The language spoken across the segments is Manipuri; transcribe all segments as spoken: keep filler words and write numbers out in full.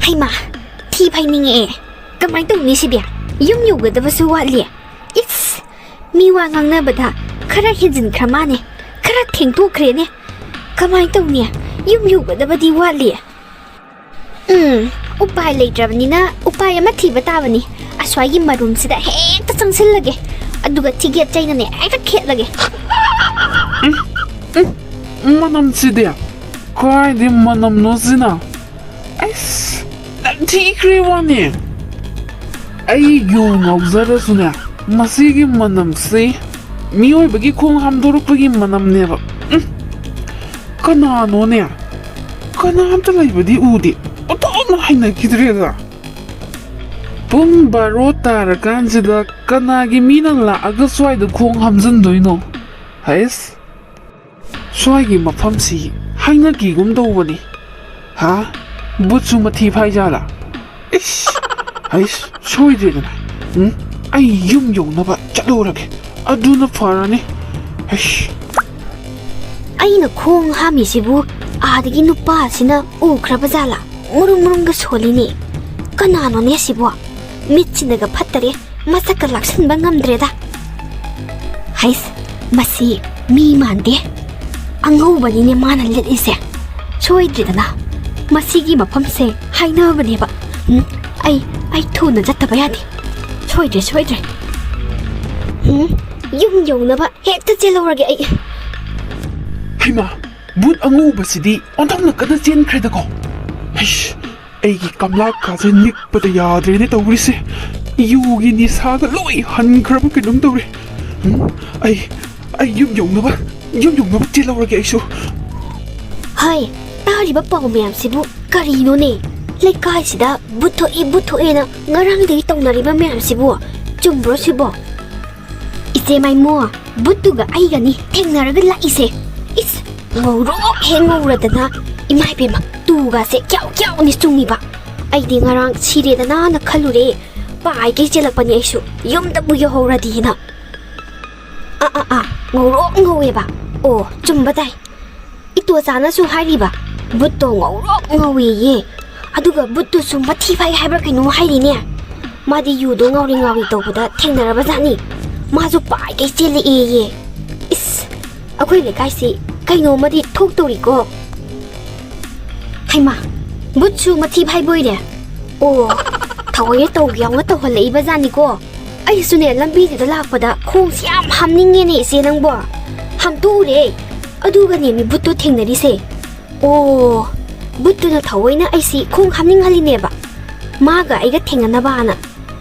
ꯍꯩꯃꯥ, ꯊꯤ ꯐꯥꯏꯅꯤꯡꯉꯛꯑꯦ꯫ ꯀꯃꯥꯏꯅ ꯇꯧꯅꯤ ꯁꯤꯗꯤ? ꯌꯨꯝ ꯌꯧꯒꯗꯕꯁꯨ ꯋꯥꯠꯂꯤ꯫ ꯏꯁ, ꯃꯤ ꯋꯥ ꯉꯥꯡꯅꯕꯗ ꯈꯔ ꯍꯦꯟꯖꯤꯟꯈ꯭ꯔ ꯃꯥꯅꯦ, ꯈꯔ ꯊꯦꯡꯊꯣꯛꯈ꯭ꯔꯦꯅꯦ꯫ ꯀꯃꯥꯏꯅ ꯇꯧꯅꯤ? ꯌꯨꯝ ꯌꯧꯒꯗꯕꯗꯤ ꯋꯥꯠꯂꯤ꯫ ꯎꯝ, ꯎꯄꯥꯏ ꯂꯩꯇ꯭ꯔꯕꯅꯤꯅ ꯎꯄꯥꯏ ꯑꯃ ꯊꯤꯕ ꯇꯥꯕꯅꯤ꯫ ꯑꯁ꯭ꯋꯥꯏꯒꯤ ꯃꯔꯨꯝꯁꯤꯗ ꯍꯦꯛꯇ ꯆꯪꯁꯤꯜꯂꯒꯦ, ꯑꯗꯨꯒ ꯊꯤꯒꯦꯠ ꯆꯩꯅꯅꯦ ꯍꯦꯛꯇ ꯈꯦꯠꯂꯒꯦ꯫ ꯎꯝ, ꯎꯝ, ꯃꯅꯝꯁꯤꯗꯤ ꯀꯥꯏꯗꯤ ꯃꯅꯝꯅꯣ ꯁꯤꯅ? ꯑꯩꯁ, ꯅꯝꯊꯤꯈ꯭ꯔꯦ ꯋꯥꯅꯦ꯫ ꯑꯩ ꯌꯨ ꯉꯥꯎꯖꯔꯁꯨꯅꯦ, ꯃꯁꯤꯒꯤ ꯃꯅꯝꯁꯤ ꯃꯤꯑꯣꯏꯕꯒꯤ ꯈꯣꯡ ꯍꯥꯝꯗꯣꯔꯛꯄꯒꯤ ꯃꯅꯝꯅꯦꯕ꯫ ꯎꯝ, ꯀꯅꯥꯅꯣꯅꯦ? ꯀꯅꯥꯝꯇ ꯂꯩꯕꯗꯤ ꯎꯗꯦ꯫ ꯑꯣꯟꯊꯣꯛꯅ ꯍꯩꯅꯈꯤꯗ꯭ꯔꯦꯗ꯫ ꯄꯨꯡ ꯕꯥꯔꯣ ꯇꯥꯔꯀꯥꯟꯁꯤꯗ ꯀꯅꯥꯒꯤ ꯃꯤꯅ ꯂꯥꯛꯑꯒ ꯁ꯭ꯋꯥꯏꯗ ꯈꯣꯡ ꯍꯥꯝꯖꯟꯗꯣꯏꯅꯣ? ꯍꯩꯁ, ꯁ꯭ꯋꯥꯏꯒꯤ ꯃꯐꯝꯁꯤ ꯍꯥꯏꯅꯈꯤꯒꯨꯝ ꯇꯧꯕꯅꯤ꯫ ꯍꯥ? ꯕꯨꯠꯁꯨ ꯃꯊꯤ ꯐꯥꯏꯖꯥꯠꯂꯥ? ꯏꯁ! ꯍꯩꯁ, ꯁꯣꯏꯗ꯭ꯔꯦꯗꯅ꯫ ꯎꯝ? ꯑꯩ ꯌꯨꯝ ꯌꯧꯅꯕ ꯆꯠꯍꯧꯔꯒꯦ꯫ ꯑꯗꯨꯅ ꯐꯔꯅꯤ꯫ ꯍꯩꯁ! ꯑꯩꯅ ꯈꯣꯡ ꯍꯥꯝꯃꯤꯁꯤꯕꯨ ꯑꯥꯗꯒꯤ ꯅꯨꯄꯥꯁꯤꯅ ꯎꯈ꯭ꯔꯕ ꯖꯥꯠꯂꯥ? ꯃꯔꯨꯝ ꯃꯔꯨꯝꯒ ꯁꯣꯜꯂꯤꯅꯦ꯫ ꯀꯅꯥꯅꯣꯅꯦ ꯁꯤꯕꯣ? ꯃꯤꯠꯁꯤꯅꯒ ꯐꯠꯇꯔꯦ, ꯃꯁꯛꯀ ꯂꯥꯛꯁꯤꯟꯕ ꯉꯝꯗ꯭ꯔꯦꯗ꯫ ꯍꯩꯁ, ꯃꯁꯤ ꯃꯤ ꯃꯥꯟꯗꯦ꯫ ꯑꯉꯧꯕꯅꯤꯅꯦ ꯃꯥꯅ ꯂꯤꯠꯂꯤꯁꯦ꯫ ꯁꯣꯏꯗ꯭ꯔꯦꯗꯅ꯫ ꯃꯁꯤꯒꯤ ꯃꯐꯝꯁꯦ ꯍꯥꯏꯅꯕꯅꯦꯕ꯫ ꯎꯝ, ꯑꯩ, ꯑꯩ ꯊꯨꯅ ꯆꯠꯇꯕ ꯌꯥꯗꯦ꯫ ꯁꯣꯏꯗ꯭ꯔꯦ, ꯁꯣꯏꯗ꯭ꯔꯦ꯫ ꯎꯝ, ꯌꯨꯝ ꯌꯧꯅꯕ ꯍꯦꯛꯇ ꯆꯦꯜꯍꯧꯔꯒꯦ ꯑꯩ꯫ ꯍꯩꯃꯥ, ꯕꯨꯠ ꯑꯉꯧꯕꯁꯤꯗꯤ ꯑꯣꯟꯊꯣꯛꯅ ꯀꯟꯅ ꯆꯦꯟꯈ꯭ꯔꯦꯗꯀꯣ꯫ ꯍꯩꯁ, ꯑꯩꯒꯤ ꯀꯝꯂꯥꯛꯀꯥꯁꯦ ꯅꯤꯛꯄꯗ ꯌꯥꯗ꯭ꯔꯦꯅꯦ ꯇꯧꯔꯤꯁꯦ꯫ ꯌꯨꯒꯤ ꯅꯤꯁꯥꯒ ꯂꯣꯏ ꯍꯟꯈ꯭ꯔꯕ ꯀꯩꯅꯣꯝ ꯇꯧꯔꯦ꯫ ꯎꯝ, ꯑꯩ, ꯑꯩ ꯌꯨꯝ ꯌꯧꯅꯕ, ꯌꯨꯝ ꯌꯧꯅꯕ ꯆꯦꯜꯍꯧꯔꯒꯦ ꯑꯩꯁꯨ꯫ ꯍꯥꯏ, ꯇꯥꯔꯤꯕ ꯄꯥꯎ ꯃꯌꯥꯝꯁꯤꯕꯨ ꯀꯔꯤꯅꯣꯅꯦ? ꯂꯩꯀꯥꯏꯁꯤꯗ ꯕꯨꯠ ꯊꯣꯛꯏ, ꯕꯨꯠ ꯊꯣꯛꯑꯦꯅ ꯉꯔꯥꯡꯗꯒꯤ ꯇꯧꯅꯔꯤꯕ ꯃꯌꯥꯝꯁꯤꯕꯨ ꯆꯨꯝꯕ꯭ꯔꯣ ꯁꯤꯕꯣ? ꯏꯆꯦ ꯃꯥꯏꯃꯣ, ꯕꯨꯠꯇꯨꯒ ꯑꯩꯒꯅꯤ ꯊꯦꯡꯅꯔꯒ ꯂꯥꯛꯏꯁꯦ꯫ ꯏꯁ, ꯉꯧꯔꯣꯛ ꯍꯦꯛ ꯉꯧꯔꯗꯅ, ꯏꯃꯥ ꯏꯕꯦꯝꯃ, ꯇꯨꯒꯥꯁꯦ ꯀ꯭ꯌꯥꯎ ꯀ꯭ꯌꯥꯎꯅꯤ ꯆꯨꯡꯉꯤꯕ꯫ ꯑꯩꯗꯤ ꯉꯔꯥꯡ ꯁꯤꯔꯦꯗꯅꯥꯅ ꯈꯜꯂꯨꯔꯦ꯫ ꯄꯥꯏꯒꯩ ꯆꯦꯜꯂꯛꯄꯅꯤ ꯑꯩꯁꯨ, ꯌꯨꯝꯗꯕꯨ ꯌꯧꯍꯧꯔꯗꯤꯅ꯫ ꯑꯥ, ꯑꯥ, ꯑꯥ, ꯉꯧꯔꯣꯛ ꯉꯧꯋꯦꯕ꯫ ꯑꯣ, ꯆꯨꯝꯕ ꯇꯥꯏ꯫ ꯏꯇꯣꯆꯥꯅꯁꯨ ꯍꯥꯏꯔꯤꯕ, ꯕꯨꯠꯇꯣ ꯉꯧꯔꯣꯛ ꯉꯧꯋꯦꯌꯦ꯫ ꯑꯗꯨꯒ ꯕꯨꯠꯇꯨꯁꯨ ꯃꯊꯤ ꯐꯥꯏ ꯍꯥꯏꯕ꯭ꯔꯥ ꯀꯩꯅꯣ ꯍꯥꯏꯔꯤꯅꯦ꯫ ꯃꯥꯗꯤ ꯌꯨꯗꯣ ꯉꯥꯎꯔꯤ ꯉꯥꯎꯔꯤ ꯇꯧꯕꯗ ꯊꯦꯡꯅꯔꯕ ꯖꯥꯠꯅꯤ꯫ ꯃꯥꯁꯨ ꯄꯥꯏꯒꯩ ꯆꯦꯜꯂꯛꯑꯦꯌꯦ꯫ ꯏꯁ, ꯑꯩꯈꯣꯏ ꯂꯩꯀꯥꯏꯁꯤ ꯀꯩꯅꯣꯝꯃꯗꯤ ꯊꯣꯛꯇꯧꯔꯤꯀꯣ꯫ ꯍꯩꯃꯥ, ꯕꯨꯠꯁꯨ ꯃꯊꯤ ꯐꯥꯏꯕ ꯑꯣꯏꯔꯦ꯫ ꯑꯣ, ꯊꯑꯣꯏꯅ ꯇꯧꯒꯦ ꯌꯥꯎꯅ ꯇꯧꯍꯜꯂꯛꯏꯕ ꯖꯥꯠꯅꯤꯀꯣ꯫ ꯑꯩꯁꯨꯅꯦ, ꯂꯝꯕꯤꯁꯤꯗ ꯂꯥꯛꯄꯗ ꯈꯣꯡꯁꯤ ꯌꯥꯝ ꯍꯥꯝꯅꯤꯡꯉꯦꯅꯦ ꯏꯆꯦ ꯅꯪꯕꯣ꯫ ꯍꯥꯝꯇꯣꯛꯎꯔꯦ꯫ ꯑꯗꯨꯒꯅꯦ ꯃꯤ ꯕꯨꯠꯇꯣ ꯊꯦꯡꯅꯔꯤꯁꯦ꯫ ꯑꯣ, ꯕꯨꯠꯇꯨꯅ ꯊꯑꯣꯏꯅ ꯑꯩꯁꯤ ꯈꯣꯡ ꯍꯥꯝꯅꯤꯡꯍꯜꯂꯤꯅꯦꯕ꯫ ꯃꯥꯒ ꯑꯩꯒ ꯊꯦꯡꯅꯅꯕꯅ꯫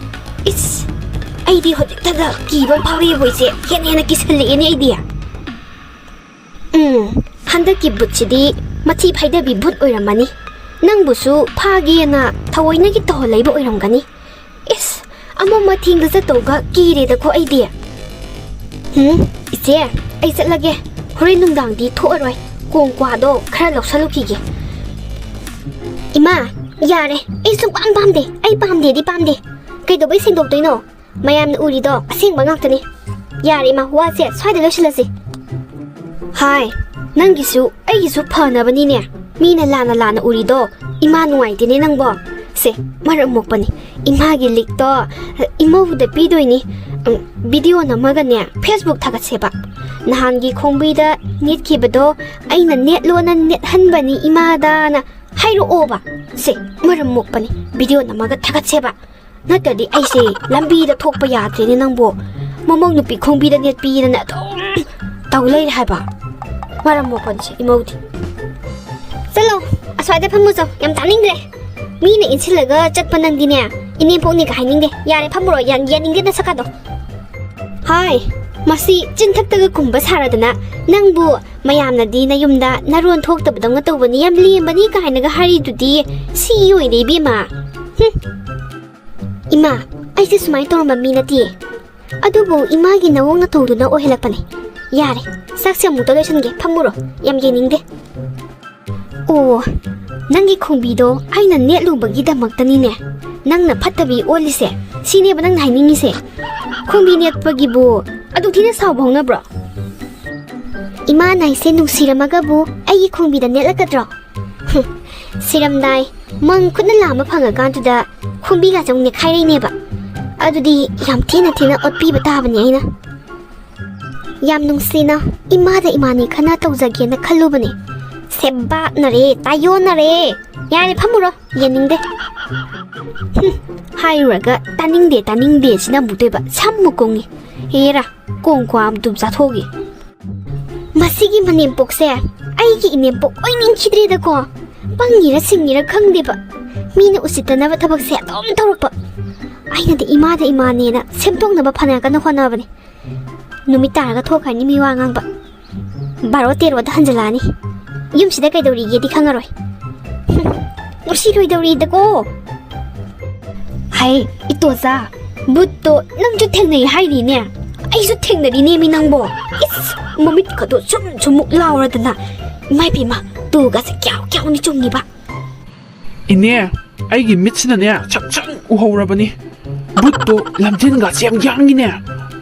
ꯏꯁ, ꯑꯩꯗꯤ ꯍꯧꯖꯤꯛꯇꯗ ꯀꯤꯕ ꯑꯃ ꯐꯥꯎꯔꯛꯑꯦꯕꯣ ꯏꯆꯦ꯫ ꯍꯦꯟꯅ ꯍꯦꯟꯅ ꯀꯤꯁꯜꯂꯛꯑꯦꯅꯦ ꯑꯩꯗꯤ꯫ ꯎꯝ, ꯍꯟꯗꯛꯀꯤ ꯕꯨꯠꯁꯤꯗꯤ ꯃꯊꯤ ꯐꯥꯏꯗꯕꯤ ꯕꯨꯠ ꯑꯣꯏꯔꯝꯃꯅꯤ꯫ ꯅꯪꯕꯨꯁꯨ ꯐꯥꯒꯦꯅ ꯊꯑꯣꯏꯅꯒꯤ ꯇꯧꯍꯜꯂꯛꯏꯕ ꯑꯣꯏꯔꯝꯒꯅꯤ꯫ ꯏꯁ, ꯑꯃꯝ ꯑꯊꯦꯡꯗ ꯆꯠꯇꯧꯒ ꯀꯤꯔꯦꯗꯀꯣ ꯑꯩꯗꯤ꯫ ꯎꯝ, ꯏꯆꯦ, ꯑꯩ ꯆꯠꯂꯒꯦ꯫ ꯍꯣꯔꯦꯟ ꯅꯨꯡꯗꯥꯡꯗꯤ ꯊꯣꯛꯑꯔꯣꯏ꯫ ꯀꯣꯡ ꯀ꯭ꯋꯥꯗꯣ ꯈꯔ ꯂꯧꯁꯜꯂꯨꯈꯤꯒꯦ꯫ ꯏꯃꯥ, ꯌꯥꯔꯦ꯫ ꯑꯩ ꯁꯨꯡꯄꯥꯝ ꯄꯥꯝꯗꯦ꯫ ꯑꯩ ꯄꯥꯝꯗꯦꯗꯤ ꯄꯥꯝꯗꯦ꯫ ꯀꯩꯗꯧꯕꯩ ꯁꯦꯡꯗꯣꯛꯇꯣꯏꯅꯣ? ꯃꯌꯥꯝꯅ ꯎꯔꯤꯗꯣ ꯑꯁꯦꯡꯕ ꯉꯥꯛꯇꯅꯤ꯫ ꯌꯥꯔꯦ ꯏꯃꯥ, ꯋꯥꯁꯦ ꯁ꯭ꯋꯥꯏꯗ ꯂꯣꯏꯁꯤꯜꯂꯁꯤ꯫ ꯍꯥꯏ, ꯅꯪꯒꯤꯁꯨ ꯑꯩꯒꯤꯁꯨ ꯐꯅꯕꯅꯤꯅꯦ꯫ ꯃꯤꯅ ꯂꯥꯟꯅ ꯂꯥꯟꯅ ꯎꯔꯤꯗꯣ ꯏꯃꯥ ꯅꯨꯡꯉꯥꯏꯇꯦꯅꯦ ꯅꯪꯕꯣ꯫ ꯁꯦ, ꯃꯔꯝ ꯃꯣꯛꯄꯅꯤ꯫ ꯏꯃꯥꯒꯤ ꯂꯤꯛꯇꯣ ꯏꯃꯧꯗ ꯄꯤꯗꯣꯏꯅꯤ꯫ ꯎꯝ, ꯚꯤꯗꯤꯑꯣ ꯅꯝꯃꯒꯅꯦ Facebook ꯊꯥꯒꯠꯁꯦꯕ꯫ ꯅꯍꯥꯟꯒꯤ ꯈꯣꯡꯕꯤꯗ ꯅꯦꯠꯈꯤꯕꯗꯣ ꯑꯩꯅ ꯅꯦꯠꯂꯣꯅ ꯅꯦꯠꯍꯟꯕꯅꯤ ꯏꯃꯥꯗꯅ ꯍꯥꯏꯔꯛꯑꯣꯕ꯫ ꯁꯦ, ꯃꯔꯝ ꯃꯣꯛꯄꯅꯤ꯫ ꯚꯤꯗꯤꯑꯣ ꯅꯝꯃꯒ ꯊꯥꯒꯠꯁꯦꯕ꯫ ꯅꯠꯇ꯭ꯔꯗꯤ ꯑꯩꯁꯦ ꯂꯝꯕꯤꯗ ꯊꯣꯛꯄ ꯌꯥꯗ꯭ꯔꯦꯅꯦ ꯅꯪꯕꯨ꯫ ꯃꯃꯧ ꯅꯨꯄꯤ ꯈꯣꯡꯕꯤꯗ ꯅꯦꯠꯄꯤꯗꯅ ꯑꯗꯨꯝ ꯇꯧ ꯂꯩꯔꯦ ꯍꯥꯏꯕ꯫ ꯃꯔꯝ ꯃꯣꯛꯄꯅꯤꯁꯦ ꯏꯃꯧꯗꯤ꯫ ꯆꯠꯂꯣ, ꯑꯁ꯭ꯋꯥꯏꯗ ꯐꯝꯃꯨ ꯆꯣ, ꯌꯥꯝ ꯇꯥꯅꯤꯡꯗ꯭ꯔꯦ꯫ ꯃꯤꯅ ꯏꯟꯁꯤꯜꯂꯒ ꯆꯠꯄ ꯅꯪꯗꯤꯅꯦ, ꯏꯅꯦꯝꯄꯣꯛꯅꯤꯒ ꯍꯥꯏꯅꯤꯡꯗꯦ꯫ ꯌꯥꯔꯦ, ꯐꯝꯃꯨꯔꯣ, ꯌꯥ-, ꯌꯥꯅꯤꯡꯗꯦ ꯅꯁꯛꯀꯥꯗꯣ꯫ ꯍꯥꯏ, ꯃꯁꯤ ꯆꯤꯟꯊꯛꯇꯒ ꯀꯨꯝꯕ ꯁꯥꯔꯗꯅ ꯅꯪꯕꯨ ꯃꯌꯥꯝꯅꯗꯤ ꯅꯌꯨꯝꯗ ꯅꯔꯣꯟ ꯊꯣꯛꯇꯕꯗꯧꯅ ꯇꯧꯕꯅꯤ, ꯌꯥꯝ ꯂꯦꯝꯕꯅꯤ ꯀꯥꯏꯅꯒ ꯍꯥꯏꯔꯤꯗꯨꯗꯤ ꯁꯤ ꯑꯣꯏꯔꯦ ꯏꯕꯦꯝꯃ꯫ ꯍꯨꯝ꯫ ꯏꯃꯥ, ꯑꯩꯁꯦ ꯁꯨꯃꯥꯏꯅ ꯇꯧꯔꯝꯕ ꯃꯤ ꯅꯠꯇꯤꯌꯦ꯫ ꯑꯗꯨꯕꯨ ꯏꯃꯥꯒꯤ ꯅꯑꯣꯡ ꯅꯇꯧꯗꯨꯅ ꯑꯣꯏꯍꯜꯂꯛꯄꯅꯦ꯫ ꯌꯥꯔꯦ, ꯆꯥꯛꯁꯦ ꯑꯃꯨꯛꯇ ꯂꯣꯏꯁꯟꯒꯦ, ꯐꯝꯃꯨꯔꯣ꯫ ꯌꯥꯝ ꯌꯦꯡꯅꯤꯡꯗꯦ꯫ ꯑꯣ, ꯅꯪꯒꯤ ꯈꯣꯡꯕꯤꯗꯣ ꯑꯩꯅ ꯅꯦꯠꯂꯨꯕꯒꯤꯗꯃꯛꯇꯅꯤꯅꯦ ꯅꯪꯅ ꯐꯠꯇꯕꯤ ꯑꯣꯜꯂꯤꯁꯦ꯫ ꯁꯤꯅꯦꯕ ꯅꯪꯅ ꯍꯥꯏꯅꯤꯡꯉꯤꯁꯦ꯫ ꯈꯣꯡꯕꯤ ꯅꯦꯠꯄꯒꯤꯕꯨ ꯑꯗꯨꯛ ꯊꯤꯅ ꯁꯥꯎꯕ ꯍꯧꯅꯕ꯭ꯔꯣ? ꯏꯃꯥꯅ ꯑꯩꯁꯦ ꯅꯨꯡꯁꯤꯔꯝꯃꯒꯕꯨ ꯑꯩꯒꯤ ꯈꯣꯡꯕꯤꯗ ꯅꯦꯠꯂꯛꯀꯗ꯭ꯔꯣ? ꯍꯨꯝ, ꯁꯤꯔꯝꯗꯥꯏ ꯃꯪ ꯈꯨꯠꯅ ꯂꯥꯝꯕ ꯐꯪꯉꯀꯥꯟꯗꯨꯗ ꯈꯣꯡꯕꯤꯒꯁꯦ ꯑꯃꯨꯛ ꯅꯦꯠꯈꯥꯏꯔꯛꯏꯅꯦꯕ꯫ ꯑꯗꯨꯗꯤ ꯌꯥꯝ ꯊꯤꯅ ꯊꯤꯅ ꯑꯣꯠꯄꯤꯕ ꯇꯥꯕꯅꯦ ꯑꯩꯅ꯫ ꯌꯥꯝ ꯅꯨꯡꯁꯤꯅ ꯏꯃꯥꯗ ꯏꯃꯥꯅꯤ ꯈꯟꯅ ꯇꯧꯖꯒꯦꯅ ꯈꯜꯂꯨꯕꯅꯦ꯫ ꯁꯦꯕꯥꯠꯅꯔꯦ, ꯇꯥꯏꯌꯣꯟꯅꯔꯦ꯫ ꯌꯥꯔꯦ, ꯐꯝꯃꯨꯔꯣ, ꯌꯦꯡꯅꯤꯡꯗꯦ꯫ ꯍꯨꯝ, ꯍꯥꯏꯔꯨꯔꯒ ꯇꯥꯅꯤꯡꯗꯦ, ꯇꯥꯅꯤꯡꯗꯦ ꯁꯤꯅ ꯑꯃꯨꯛꯇꯣꯏꯕ꯫ ꯁꯝꯃꯨ ꯀꯣꯡꯉꯤ꯫ ꯍꯦꯔꯥ, ꯀꯣꯡ ꯀ꯭ꯋꯥ ꯑꯃ ꯇꯨꯝ ꯆꯥꯊꯣꯛꯎꯒꯦ꯫ ꯃꯁꯤꯒꯤ ꯃꯅꯦꯝꯄꯣꯛꯁꯦ ꯑꯩꯒꯤ ꯏꯅꯦꯝꯄꯣꯛ ꯑꯣꯏꯅꯤꯡꯈꯤꯗ꯭ꯔꯦꯗꯀꯣ꯫ ꯄꯪꯉꯤꯔ ꯁꯤꯡꯉꯤꯔ ꯈꯪꯗꯦꯕ꯫ ꯃꯤꯅ ꯎꯁꯤꯠꯇꯅꯕ ꯊꯕꯛꯁꯦ ꯑꯗꯨꯝ ꯇꯧꯔꯛꯄ꯫ ꯑꯩꯅꯗꯤ ꯏꯃꯥꯗ ꯏꯃꯥꯅꯦꯅ ꯁꯦꯝꯗꯣꯛꯅꯕ ꯐꯅ ꯀꯟꯅ ꯍꯣꯠꯅꯕꯅꯦ꯫ ꯅꯨꯃꯤꯠ ꯇꯥꯔꯒ ꯊꯣꯛꯈ꯭ꯔꯅꯤ ꯃꯤ ꯋꯥ ꯉꯥꯡꯕ꯫ ꯕꯥꯔꯣ ꯇꯦꯔꯣꯗ ꯍꯟꯖꯤꯜꯂꯛꯑꯅꯤ꯫ ꯌꯨꯝꯁꯤꯗ ꯀꯩꯗꯧꯔꯤꯒꯦꯗꯤ ꯈꯪꯉꯔꯣꯏ꯫ ꯍꯨꯝ, ꯅꯨꯡꯁꯤꯔꯣꯏꯗꯧꯔꯤꯗꯀꯣ꯫ ꯍꯥꯏ, ꯏꯇꯣꯆꯥ, ꯕꯨꯠꯇꯣ ꯅꯪꯁꯨ ꯊꯦꯡꯅꯩ ꯍꯥꯏꯔꯤꯅꯦ꯫ ꯑꯩꯁꯨ ꯊꯦꯡꯅꯔꯤꯅꯦꯃꯤ ꯅꯪꯕꯣ꯫ ꯏꯁ, ꯃꯃꯤꯠꯀꯗꯣ ꯁꯨꯝ ꯁꯨꯝꯃꯨꯛ ꯂꯥꯎꯔꯗꯅ꯫ ꯏꯃꯥ ꯏꯕꯦꯝꯃ, ꯇꯨꯒꯁꯦ ꯀ꯭ꯌꯥꯎ ꯀ꯭ꯌꯥꯎꯅꯤ ꯆꯨꯝꯉꯤꯕ꯫ ꯏꯅꯦ, ꯑꯩꯒꯤ ꯃꯤꯠꯁꯤꯅꯅꯦ ꯁꯛ ꯁꯪ ꯎꯍꯧꯔꯕꯅꯤ꯫ ꯕꯨꯠꯇꯣ ꯂꯝꯖꯦꯟꯒꯁꯦ ꯌꯥꯝ ꯌꯥꯡꯉꯤꯅꯦ꯫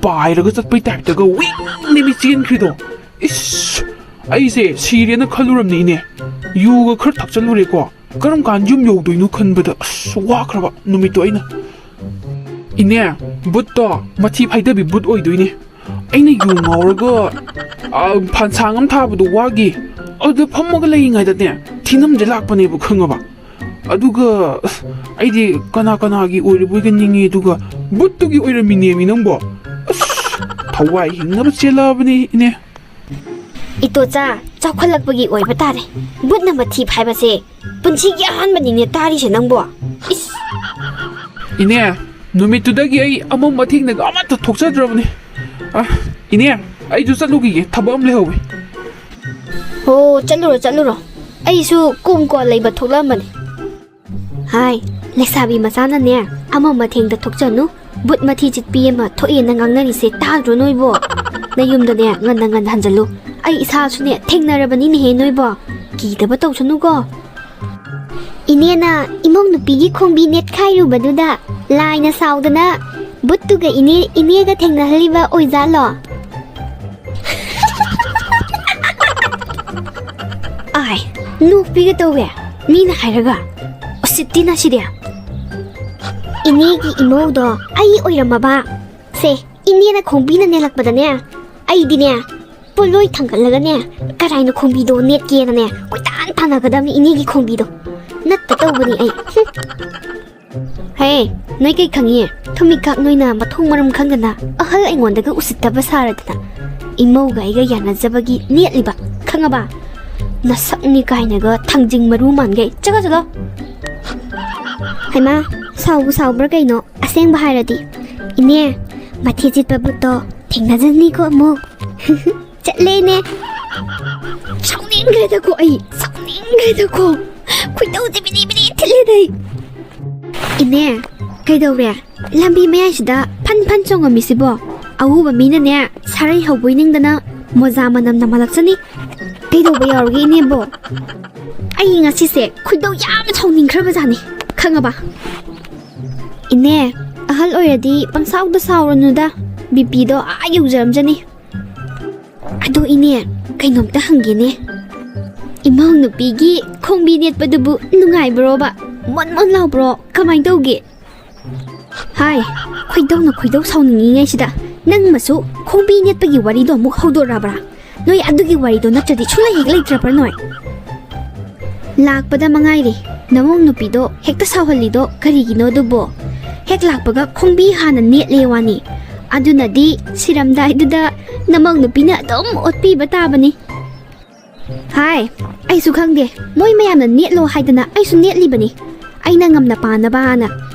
ꯄꯥꯏꯔꯒ ꯆꯠꯄꯩ ꯇꯥꯏꯞꯇꯒ ꯋꯤꯡꯅꯦꯃꯤ ꯆꯦꯟꯈ꯭ꯔꯤꯗꯣ꯫ ꯏꯁ, ꯑꯩꯁꯦ ꯁꯤꯔꯦꯅ ꯈꯜꯂꯨꯔꯝꯅꯦ ꯏꯅꯦ꯫ ꯌꯨꯒ ꯈꯔ ꯊꯛꯆꯜꯂꯨꯔꯦꯀꯣ꯫ ꯀꯔꯝ ꯀꯥꯟ ꯌꯨꯝ ꯌꯧꯗꯣꯏꯅꯣ ꯈꯟꯕꯗ ꯑꯁ ꯋꯥꯈ꯭ꯔꯕ ꯅꯨꯃꯤꯠꯇꯣ ꯑꯩꯅ꯫ ꯏꯅꯦ, ꯕꯨꯠꯇꯣ ꯃꯊꯤ ꯐꯥꯏꯗꯕꯤ ꯕꯨꯠ ꯑꯣꯏꯗꯣꯏꯅꯦ꯫ ꯑꯩꯅ ꯌꯨ ꯉꯥꯎꯔꯒ, ꯑ, ꯐꯥꯟꯁꯥꯡ ꯑꯃ ꯊꯥꯕꯗꯣ ꯋꯥꯒꯤ꯫ ꯑꯗꯨꯗ ꯐꯝꯃꯒ ꯂꯩꯔꯤꯉꯩꯗꯅꯦ, ꯊꯤꯅꯝꯁꯦ ꯂꯥꯛꯄꯅꯦꯕ, ꯈꯪꯉꯕ? ꯑꯗꯨꯒ, ꯑꯁ, ꯑꯩꯗꯤ ꯀꯅꯥ ꯀꯅꯥꯒꯤ ꯑꯣꯏꯔꯕꯣꯏꯒ ꯅꯤꯡꯉꯤ, ꯑꯗꯨꯒ ꯕꯨꯠꯇꯨꯒꯤ ꯑꯣꯏꯔꯝꯃꯤꯅꯦꯃꯤ ꯅꯪꯕꯣ꯫ ꯑꯁ, ꯊꯋꯥꯏ ꯍꯤꯡꯅꯕ ꯆꯦꯜꯂꯛꯑꯕꯅꯤ, ꯏꯅꯦ꯫ ꯏꯇꯣꯆꯥ, ꯆꯥꯎꯈꯠꯂꯛꯄꯒꯤ ꯑꯣꯏꯕ ꯇꯥꯔꯦ꯫ ꯕꯨꯠꯅ ꯃꯊꯤ ꯐꯥꯏꯕꯁꯦ ꯄꯨꯟꯁꯤꯒꯤ ꯑꯍꯥꯟꯕꯅꯤꯅꯦ ꯇꯥꯔꯤꯁꯦ ꯅꯪꯕꯣ꯫ ꯏꯁ! ꯏꯅꯦ, ꯅꯨꯃꯤꯠꯇꯨꯗꯒꯤ ꯑꯩ ꯑꯃꯝ ꯑꯊꯦꯡꯅꯒ ꯑꯃꯠꯇ ꯊꯣꯛꯆꯗ꯭ꯔꯕꯅꯤ꯫ ꯑ, ꯏꯅꯦ, ꯑꯩꯁꯨ ꯆꯠꯂꯨꯈꯤꯒꯦ, ꯊꯕꯛ ꯑꯃ ꯂꯩꯍꯧꯋꯤ꯫ ꯍꯣ, ꯆꯠꯂꯨꯔꯣ, ꯆꯠꯂꯨꯔꯣ꯫ ꯑꯩꯁꯨ ꯀꯣꯝ ꯀꯣ ꯂꯩꯕ ꯊꯣꯛꯂꯛꯑꯝꯕꯅꯤ꯫ ꯍꯥꯏ, ꯂꯩꯁꯥꯕꯤ ꯃꯆꯥꯅꯅꯦ, ꯑꯃꯝ ꯑꯊꯦꯡꯗ ꯊꯣꯛꯆꯅꯨ꯫ ꯕꯨꯠ ꯃꯊꯤ ꯆꯤꯠꯄꯤ ꯑꯃ ꯊꯣꯛꯑꯦꯅ ꯉꯥꯡꯅꯔꯤꯁꯦ ꯇꯥꯗ꯭ꯔꯣ ꯅꯣꯏꯕꯣ? ꯅꯌꯨꯝꯗꯅꯦ ꯉꯟꯅ ꯉꯟꯅ ꯍꯟꯖꯜꯂꯨ꯫ ꯑꯩ ꯏꯁꯥꯁꯨꯅꯦ ꯊꯦꯡꯅꯔꯕꯅꯤꯅꯦꯍꯦ ꯅꯣꯏꯕꯣ꯫ ꯀꯤꯗꯕ ꯇꯧꯁꯅꯨꯀꯣ꯫ ꯏꯅꯦꯅ ꯏꯃꯧ ꯅꯨꯄꯤꯒꯤ ꯈꯣꯡꯕꯤ ꯅꯦꯠꯈꯥꯏꯔꯨꯕꯗꯨꯗ ꯂꯥꯏꯅ ꯁꯥꯎꯗꯅ ꯕꯨꯠꯇꯨꯒ ꯏꯅꯦ, ꯏꯅꯦꯒ ꯊꯦꯡꯅꯍꯜꯂꯤꯕ ꯑꯣꯏꯖꯥꯠꯂꯣ? ꯑꯥꯏ, ꯅꯣꯛꯄꯤꯒ ꯇꯧꯋꯦ ꯃꯤꯅ ꯍꯥꯏꯔꯒ꯫ ꯁꯤꯠꯇꯤꯅ ꯁꯤꯗꯤ꯫ ꯏꯅꯦꯒꯤ ꯏꯃꯧꯗꯣ ꯑꯩ ꯑꯣꯏꯔꯝꯃꯕ꯫ ꯁꯦ, ꯏꯅꯦꯅ ꯈꯣꯡꯕꯤꯅ ꯅꯦꯜꯂꯛꯄꯗꯅꯦ, ꯑꯩꯗꯤꯅꯦ, ꯄꯣꯠꯂꯣꯏ ꯊꯥꯡꯒꯠꯂꯒꯅꯦ, ꯀꯔꯥꯏꯅ ꯈꯣꯡꯕꯤꯗꯣ ꯅꯦꯠꯀꯦꯅꯅꯦ, ꯀꯣꯏꯇꯥꯟ ꯇꯥꯟꯅꯒꯗꯕꯅꯤ ꯏꯅꯦꯒꯤ ꯈꯣꯡꯕꯤꯗꯣ꯫ ꯅꯠꯇ ꯇꯧꯕꯅꯤ ꯑꯩ꯫ ꯍꯨꯝ꯫ ꯍꯦ, ꯅꯣꯏ ꯀꯩ ꯈꯪꯉꯤ? ꯊꯨꯝꯃꯤꯀꯥꯛ ꯅꯣꯏꯅ ꯃꯊꯣꯡ ꯃꯔꯝ ꯈꯪꯗꯅ ꯑꯍꯜ ꯑꯩꯉꯣꯟꯗꯒ ꯎꯁꯤꯠꯇꯕ ꯁꯥꯔꯗꯅ ꯏꯃꯧꯒ ꯑꯩꯒ ꯌꯥꯅꯖꯕꯒꯤ ꯅꯦꯠꯂꯤꯕ, ꯈꯪꯉꯕ? ꯅꯁꯛꯅꯤ ꯀꯥꯏꯅꯒ ꯊꯥꯡꯖꯤꯡ ꯃꯔꯨ ꯃꯥꯟꯈꯩ꯫ ꯆꯠꯂꯣ, ꯆꯠꯂꯣ꯫ ꯍꯩꯃꯥ, ꯁꯥꯎꯕꯨ ꯁꯥꯎꯕ꯭ꯔꯥ ꯀꯩꯅꯣ? ꯑꯁꯦꯡꯕ ꯍꯥꯏꯔꯗꯤ, ꯏꯅꯦ, ꯃꯊꯤ ꯆꯤꯠꯄ ꯕꯨꯠꯇꯣ ꯊꯦꯡꯅꯖꯅꯤꯀꯣ ꯑꯃꯨꯛ꯫ ꯆꯠꯂꯦꯅꯦ꯫ ꯁꯥꯎꯅꯤꯡꯈ꯭ꯔꯦꯗꯀꯣ ꯑꯩ, ꯁꯥꯎꯅꯤꯡꯈ꯭ꯔꯦꯗꯀꯣ꯫ ꯈꯣꯏꯗꯧꯁꯦ ꯕꯤꯔꯤ ꯕꯤꯔꯤ ꯊꯤꯜꯂꯦꯗ ꯑꯩ꯫ ꯏꯅꯦ, ꯀꯩꯗꯧꯔꯦ? ꯂꯝꯕꯤ ꯃꯌꯥꯏꯁꯤꯗ ꯐꯟ ꯐꯟ ꯆꯣꯡꯉꯝꯃꯤꯁꯤꯕꯣ? ꯑꯎꯕ ꯃꯤꯅꯅꯦ, ꯁꯥꯔꯩ ꯍꯧꯕꯣꯏ ꯅꯤꯡꯗꯅ ꯃꯣꯖꯥ ꯃꯅꯝ ꯅꯝꯍꯜꯂꯛꯆꯅꯤ꯫ ꯀꯩꯗꯧꯕ ꯌꯥꯎꯔꯒꯦ ꯏꯅꯦꯕꯣ? ꯑꯩ ꯉꯁꯤꯁꯦ ꯈꯣꯏꯗꯧ ꯌꯥꯝ ꯁꯥꯎꯅꯤꯡꯈ꯭ꯔꯕꯖꯥꯠꯅꯤ, ꯈꯪꯉꯕ? ꯏꯅꯦ, ꯑꯍꯜ ꯑꯣꯏꯔꯗꯤ ꯄꯪꯁꯥꯎꯗ ꯁꯥꯎꯔꯨꯅꯨꯗ, ꯕꯤꯄꯤꯗꯣ ꯑꯥ ꯌꯧꯖꯔꯝꯖꯅꯤ꯫ ꯑꯗꯣ ꯏꯅꯦ, ꯀꯩꯅꯣꯝꯇ ꯍꯪꯒꯦꯅꯦ꯫ ꯏꯃꯧ ꯅꯨꯄꯤꯒꯤ ꯈꯣꯡꯕꯤ ꯅꯦꯠꯄꯗꯨꯕꯨ ꯅꯨꯡꯉꯥꯏꯕ꯭ꯔꯣꯕ? ꯃꯣꯟ ꯃꯣꯟ ꯂꯥꯎꯕ꯭ꯔꯣ? ꯀꯃꯥꯏꯅ ꯇꯧꯒꯦ? ꯍꯥꯏ, ꯈꯣꯏꯗꯧꯅ ꯈꯣꯏꯗꯧ ꯁꯥꯎꯅꯤꯡꯉꯤꯉꯩꯁꯤꯗ ꯅꯪ ꯃꯁꯨ ꯈꯣꯡꯕꯤ ꯅꯦꯠꯄꯒꯤ ꯋꯥꯔꯤꯗꯣ ꯑꯃꯨꯛ ꯍꯧꯗꯣꯔꯛꯑꯕ꯭ꯔꯥ? ꯅꯣꯏ ꯑꯗꯨꯒꯤ ꯋꯥꯔꯤꯗꯣ ꯅꯠꯇ꯭ꯔꯗꯤ ꯁꯨꯡꯂꯩ ꯍꯦꯛ ꯂꯩꯇ꯭ꯔꯕ꯭ꯔꯥ ꯅꯣꯏ? ꯂꯥꯛꯄꯗ ꯃꯉꯥꯏꯔꯦ, ꯅꯃꯧ ꯅꯨꯄꯤꯗꯣ ꯍꯦꯛꯇ ꯁꯥꯎꯍꯜꯂꯤꯗꯣ ꯀꯔꯤꯒꯤꯅꯣ ꯑꯗꯨꯕꯣ? ꯍꯦꯛ ꯂꯥꯛꯄꯒ ꯈꯣꯡꯕꯤ ꯍꯥꯟꯅ ꯅꯦꯠꯂꯦ ꯋꯥꯅꯤ꯫ ꯑꯗꯨꯅꯗꯤ ꯁꯤꯔꯝꯗꯥꯏꯗꯨꯗ ꯅꯃꯧ ꯅꯨꯄꯤꯅ ꯑꯗꯨꯝ ꯑꯣꯠꯄꯤꯕ ꯇꯥꯕꯅꯤ꯫ ꯍꯥꯏ, ꯑꯩꯁꯨ ꯈꯪꯗꯦ, ꯃꯣꯏ ꯃꯌꯥꯝꯅ ꯅꯦꯠꯂꯣ ꯍꯥꯏꯗꯅ ꯑꯩꯁꯨ ꯅꯦꯠꯂꯤꯕꯅꯤ, ꯑꯩꯅ ꯉꯝꯅ ꯄꯥꯅꯕꯅ꯫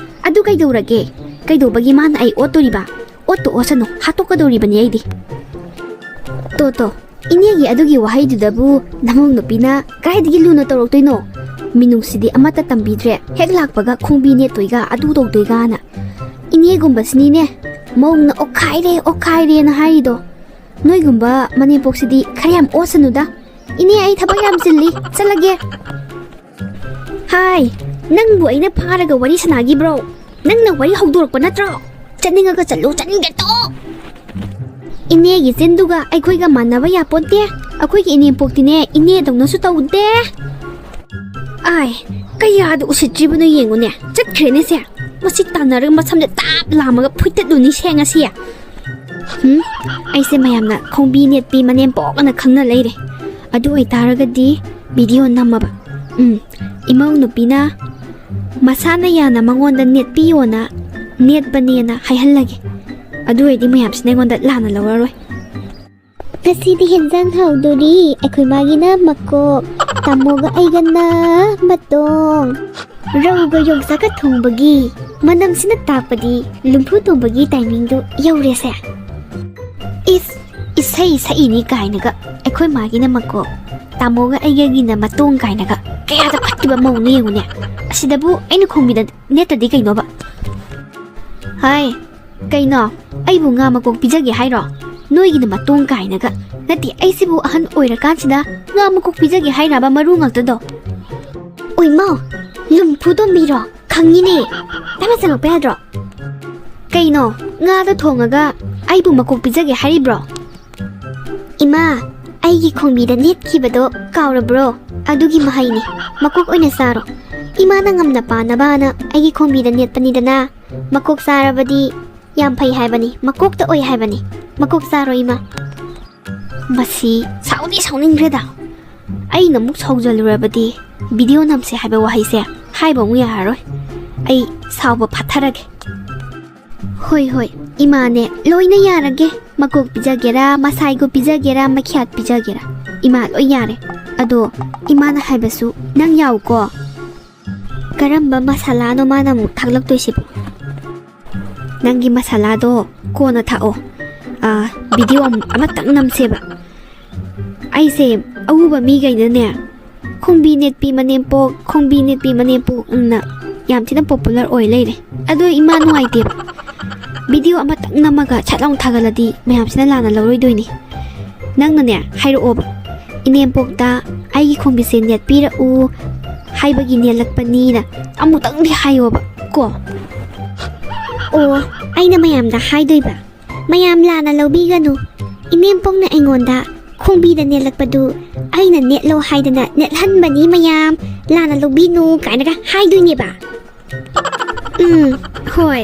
ꯑꯗꯨ ꯀꯩꯗꯧꯔꯒꯦ? ꯀꯩꯗꯧꯕꯒꯤ ꯃꯥꯅ ꯑꯩ ꯑꯣꯠꯇꯣꯔꯤꯕ? ꯑꯣꯠꯇꯣ ꯑꯣꯠꯁꯅꯨ, ꯍꯥꯠꯇꯣꯛꯀꯗꯧꯔꯤꯕꯅꯤ ꯑꯩꯗꯤ꯫ ꯇꯣ ꯇꯣ, ꯏꯅꯦꯒꯤ ꯑꯗꯨꯒꯤ ꯋꯥꯍꯩꯗꯨꯗꯕꯨ ꯅꯃꯧ ꯅꯨꯄꯤꯅ ꯀꯗꯥꯏꯗꯒꯤ ꯂꯨꯅ ꯇꯧꯔꯛꯇꯣꯏꯅꯣ? ꯃꯤꯅꯨꯡꯁꯤꯗꯤ ꯑꯃꯠꯇ ꯇꯝꯕꯤꯗ꯭ꯔꯦ, ꯍꯦꯛ ꯂꯥꯛꯄꯒ ꯈꯣꯡꯕꯤ ꯅꯦꯠꯇꯣꯏꯒ ꯑꯗꯨ ꯇꯧꯗꯣꯏꯒꯅ꯫ ꯏꯅꯦꯒꯨꯝꯕꯁꯤꯅꯤꯅꯦ ꯃꯧꯅ ꯑꯣꯛꯈꯥꯏꯔꯦ ꯑꯣꯛꯈꯥꯏꯔꯦꯅ ꯍꯥꯏꯔꯤꯗꯣ꯫ ꯅꯣꯏꯒꯨꯝꯕ ꯃꯅꯦꯝꯄꯣꯛꯁꯤꯗꯤ ꯈꯔ ꯌꯥꯝ ꯑꯣꯠꯁꯅꯨꯗ꯫ ꯏꯅꯦ, ꯑꯩ ꯊꯕꯛ ꯌꯥꯝ ꯆꯤꯜꯂꯤ, ꯆꯠꯂꯒꯦ꯫ ꯍꯥꯏ, ꯅꯪꯕꯨ ꯑꯩꯅ ꯐꯥꯔꯒ ꯋꯥꯔꯤ ꯁꯥꯟꯅꯈꯤꯕ꯭ꯔꯣ? ꯅꯪꯅ ꯋꯥꯔꯤ ꯍꯧꯗꯣꯔꯛꯄ ꯅꯠꯇ꯭ꯔꯣ? ꯆꯠꯅꯤꯡꯉꯒ ꯆꯠꯂꯨ, ꯆꯠꯅꯤꯡꯗꯦ ꯇꯣꯛ꯫ ꯏꯅꯦꯒꯤ ꯆꯤꯟꯗꯨꯒ ꯑꯩꯈꯣꯏꯒ ꯃꯥꯟꯅꯕ ꯌꯥꯄꯣꯟꯇꯦ꯫ ꯑꯩꯈꯣꯏꯒꯤ ꯏꯅꯦꯝꯄꯣꯛꯇꯤꯅꯦ ꯏꯅꯦꯗꯧꯅꯁꯨ ꯇꯧꯗꯦ꯫ ꯑꯥꯏ, ꯀꯌꯥꯗ ꯎꯁꯤꯠꯇ꯭ꯔꯤꯕꯅꯣ ꯌꯦꯡꯉꯨꯅꯦ, ꯆꯠꯈ꯭ꯔꯦꯅꯦ ꯁꯦ꯫ ꯃꯁꯤ ꯇꯥꯟꯅꯔꯒ ꯃꯁꯝꯁꯦ ꯇꯥꯞ ꯂꯥꯝꯃꯒ ꯐꯨꯠꯇꯠꯂꯨꯅꯤ ꯁꯦ ꯉꯁꯤ꯫ ꯎꯝ, ꯑꯩꯁꯦ ꯃꯌꯥꯝꯅ ꯈꯣꯡꯕꯤ ꯅꯦꯠꯄꯤ ꯃꯅꯦꯝꯄꯣꯛ ꯑꯅ ꯈꯪꯅ ꯂꯩꯔꯦ꯫ ꯑꯗꯨ ꯑꯣꯏꯇꯥꯔꯒꯗꯤ ꯚꯤꯗꯤꯑꯣ ꯅꯝꯃꯕ, ꯎꯝ, ꯏꯃꯧ ꯅꯨꯄꯤꯅ ꯃꯁꯥꯅ ꯌꯥꯅ ꯃꯉꯣꯟꯗ ꯅꯦꯠꯄꯤꯌꯣꯅ ꯅꯦꯠꯄꯅꯦꯅ ꯍꯥꯏꯍꯜꯂꯒꯦ꯫ ꯑꯗꯨ ꯑꯣꯏꯔꯗꯤ ꯃꯌꯥꯝꯁꯤꯅ ꯑꯩꯉꯣꯟꯗ ꯂꯥꯟꯅ ꯂꯧꯔꯔꯣꯏ꯫ ꯉꯁꯤꯗꯤ ꯍꯦꯟꯖꯥꯡ ꯍꯥꯎꯗꯣꯔꯤ꯫ ꯑꯩꯈꯣꯏ ꯃꯥꯒꯤꯅ ꯃꯀꯣꯛ, ꯇꯥꯃꯣꯒ ꯑꯩꯒꯅ ꯃꯇꯣꯡ꯫ ꯔꯧꯒ ꯌꯣꯡꯆꯥꯛꯀ ꯊꯣꯡꯕꯒꯤ ꯃꯅꯝꯁꯤꯅ ꯇꯥꯛꯄꯗꯤ ꯂꯨꯝꯐꯨ ꯇꯣꯡꯕꯒꯤ ꯇꯥꯏꯃꯤꯡꯗꯨ ꯌꯧꯔꯦꯁꯦ꯫ ꯏꯁ, ꯏꯁꯩ ꯁꯛꯏꯅꯤ ꯀꯥꯏꯅꯒ, ꯑꯩꯈꯣꯏ ꯃꯥꯒꯤꯅ ꯃꯀꯣꯛ, ꯇꯥꯃꯣꯒ ꯑꯩꯒꯒꯤꯅ ꯃꯇꯣꯡ ꯀꯥꯏꯅꯒ, ꯀꯌꯥꯗ ꯐꯠꯇꯕ ꯃꯧꯅꯣ ꯌꯦꯡꯉꯨꯅꯦ꯫ ꯑꯁꯤꯗꯕꯨ ꯑꯩꯅ ꯈꯣꯡꯕꯤꯗ ꯅꯦꯠꯇꯗꯤ ꯀꯩꯅꯣꯕ? ꯍꯥꯏ, ꯀꯩꯅꯣ? ꯑꯩꯕꯨ ꯉꯥ ꯃꯀꯣꯛ ꯄꯤꯖꯒꯦ ꯍꯥꯏꯔꯣ? ꯅꯣꯏꯒꯤꯅ ꯃꯇꯣꯡ ꯀꯥꯏꯅꯒ꯫ ꯅꯠꯇꯦ, ꯑꯩꯁꯤꯕꯨ ꯑꯍꯟ ꯑꯣꯏꯔꯀꯥꯟꯁꯤꯗ ꯉꯥ ꯃꯀꯣꯛ ꯄꯤꯖꯒꯦ ꯍꯥꯏꯔꯕ, ꯃꯔꯨ ꯉꯥꯛꯇꯗꯣ? ꯑꯣꯏꯃꯥꯎ, ꯂꯨꯝꯐꯨ ꯇꯣꯝꯕꯤꯔꯣ? ꯈꯪꯉꯤꯅꯦ꯫ ꯇꯞꯅ ꯆꯪꯉꯛꯄ ꯌꯥꯗ꯭ꯔꯣ? ꯀꯩꯅꯣ, ꯉꯥꯗꯣ ꯊꯣꯡꯉꯒ ꯑꯩꯕꯨ ꯃꯀꯣꯛ ꯄꯤꯖꯒꯦ ꯍꯥꯏꯔꯤꯕ꯭ꯔꯣ? ꯏꯃꯥ, ꯑꯩꯒꯤ ꯈꯣꯡꯕꯤꯗ ꯅꯦꯠꯈꯤꯕꯗꯣ ꯀꯥꯎꯔꯕ꯭ꯔꯣ? ꯑꯗꯨꯒꯤ ꯃꯍꯩꯅꯤ꯫ ꯃꯀꯣꯛ ꯑꯣꯏꯅ ꯆꯥꯔꯣ꯫ ꯏꯃꯥꯅ ꯉꯝꯅ ꯄꯥꯅꯕꯅ ꯑꯩꯒꯤ ꯈꯣꯡꯕꯤꯗ ꯅꯦꯠꯄꯅꯤꯗꯅ꯫ ꯃꯀꯣꯛ ꯆꯥꯔꯕꯗꯤ ꯌꯥꯝ ꯐꯩ ꯍꯥꯏꯕꯅꯤ, ꯃꯀꯣꯛꯇ ꯑꯣꯏ ꯍꯥꯏꯕꯅꯤ꯫ ꯃꯀꯣꯛ ꯆꯥꯔꯣ, ꯏꯃꯥ꯫ ꯃꯁꯤ ꯁꯥꯎꯗꯤ ꯁꯥꯎꯅꯤꯡꯈ꯭ꯔꯦꯗ꯫ ꯑꯩꯅ ꯑꯃꯨꯛ ꯁꯥꯎꯖꯜꯂꯨꯔꯕꯗꯤ ꯚꯤꯗꯤꯑꯣ ꯅꯝꯁꯦ ꯍꯥꯏꯕ ꯋꯥꯍꯩꯁꯦ ꯍꯥꯏꯕ ꯑꯃꯨꯛ ꯌꯥꯔꯔꯣꯏ꯫ ꯑꯩ ꯁꯥꯎꯕ ꯐꯥꯊꯔꯒꯦ꯫ ꯍꯣꯏ, ꯍꯣꯏ, ꯏꯃꯥꯅꯦ, ꯂꯣꯏꯅ ꯌꯥꯔꯒꯦ꯫ ꯃꯀꯣꯛ ꯄꯤꯖꯒꯦꯔꯥ, ꯃꯁꯥꯏꯒꯣ ꯄꯤꯖꯒꯦꯔꯥ, ꯃꯈ꯭ꯌꯥꯠ ꯄꯤꯖꯒꯦꯔꯥ, ꯏꯃꯥ ꯂꯣꯏ ꯌꯥꯔꯦ꯫ ꯑꯗꯣ ꯏꯃꯥꯅ ꯍꯥꯏꯕꯁꯨ ꯅꯪ ꯌꯥꯎꯀꯣ꯫ ꯀꯔꯝꯕ ꯃꯁꯥꯂꯥꯅꯣ ꯃꯥꯅ ꯑꯃꯨꯛ ꯊꯥꯛꯂꯛꯇꯣꯏꯁꯤꯕꯣ? ꯅꯪꯒꯤ ꯃꯁꯥꯂꯥꯗꯣ ꯀꯣꯟꯅ ꯊꯥꯛꯑꯣ꯫ ꯑꯥ, ꯚꯤꯗꯤꯑꯣ ꯑꯃ-, ꯑꯃꯇꯪ ꯅꯝꯁꯦꯕ꯫ ꯑꯩꯁꯦ ꯑꯎꯕ ꯃꯤꯈꯩꯅꯅꯦ, "ꯈꯣꯡꯕꯤ ꯅꯦꯠꯄꯤ ꯃꯅꯦꯝꯄꯣꯛ, ꯈꯣꯡꯕꯤ ꯅꯦꯠꯄꯤ ꯃꯅꯦꯝꯄꯣꯛ" ꯑꯅ ꯌꯥꯝ ꯊꯤꯅ ꯄꯣꯄꯨꯂꯔ ꯑꯣꯏ ꯂꯩꯔꯦ꯫ ꯑꯗꯣ ꯏꯃꯥ ꯅꯨꯡꯉꯥꯏꯇꯦꯕ꯫ ꯚꯤꯗꯤꯑꯣ ꯑꯃꯇꯪ ꯅꯝꯃꯒ ꯁꯠ ꯂꯥꯎꯅ ꯊꯥꯒꯠꯂꯗꯤ ꯃꯌꯥꯝꯁꯤꯅ ꯂꯥꯟꯅ ꯂꯧꯔꯣꯏꯗꯣꯏꯅꯤ꯫ ꯅꯪꯅꯅꯦ, ꯍꯥꯏꯔꯛꯑꯣꯕ, "ꯏꯅꯦꯝꯄꯣꯛꯇ ꯑꯩꯒꯤ ꯈꯣꯡꯕꯤꯁꯦ ꯅꯦꯠꯄꯤꯔꯛꯎ ꯍꯥꯏꯕꯒꯤ ꯅꯦꯠꯂꯛꯄꯅꯤꯅ" ꯑꯃꯨꯛꯇꯪꯗꯤ ꯍꯥꯏꯌꯣꯕ ꯀꯣ꯫ ꯑꯣ, ꯑꯩꯅ ꯃꯌꯥꯝꯗ ꯍꯥꯏꯗꯣꯏꯕ꯫ ꯃꯌꯥꯝ ꯂꯥꯟꯅ ꯂꯧꯕꯤꯒꯅꯨ꯫ ꯏꯅꯦꯝꯄꯣꯛꯅ ꯑꯩꯉꯣꯟꯗ ꯈꯣꯡꯕꯤꯗ ꯅꯦꯠꯂꯛꯄꯗꯨ ꯑꯩꯅ ꯅꯦꯠꯂꯣ ꯍꯥꯏꯗꯅ ꯅꯦꯠꯍꯟꯕꯅꯤ ꯃꯌꯥꯝ, ꯂꯥꯟꯅ ꯂꯧꯕꯤꯅꯨ ꯀꯥꯏꯅꯒ ꯍꯥꯏꯗꯣꯏꯅꯦꯕ꯫ ꯎꯝ, ꯍꯣꯏ꯫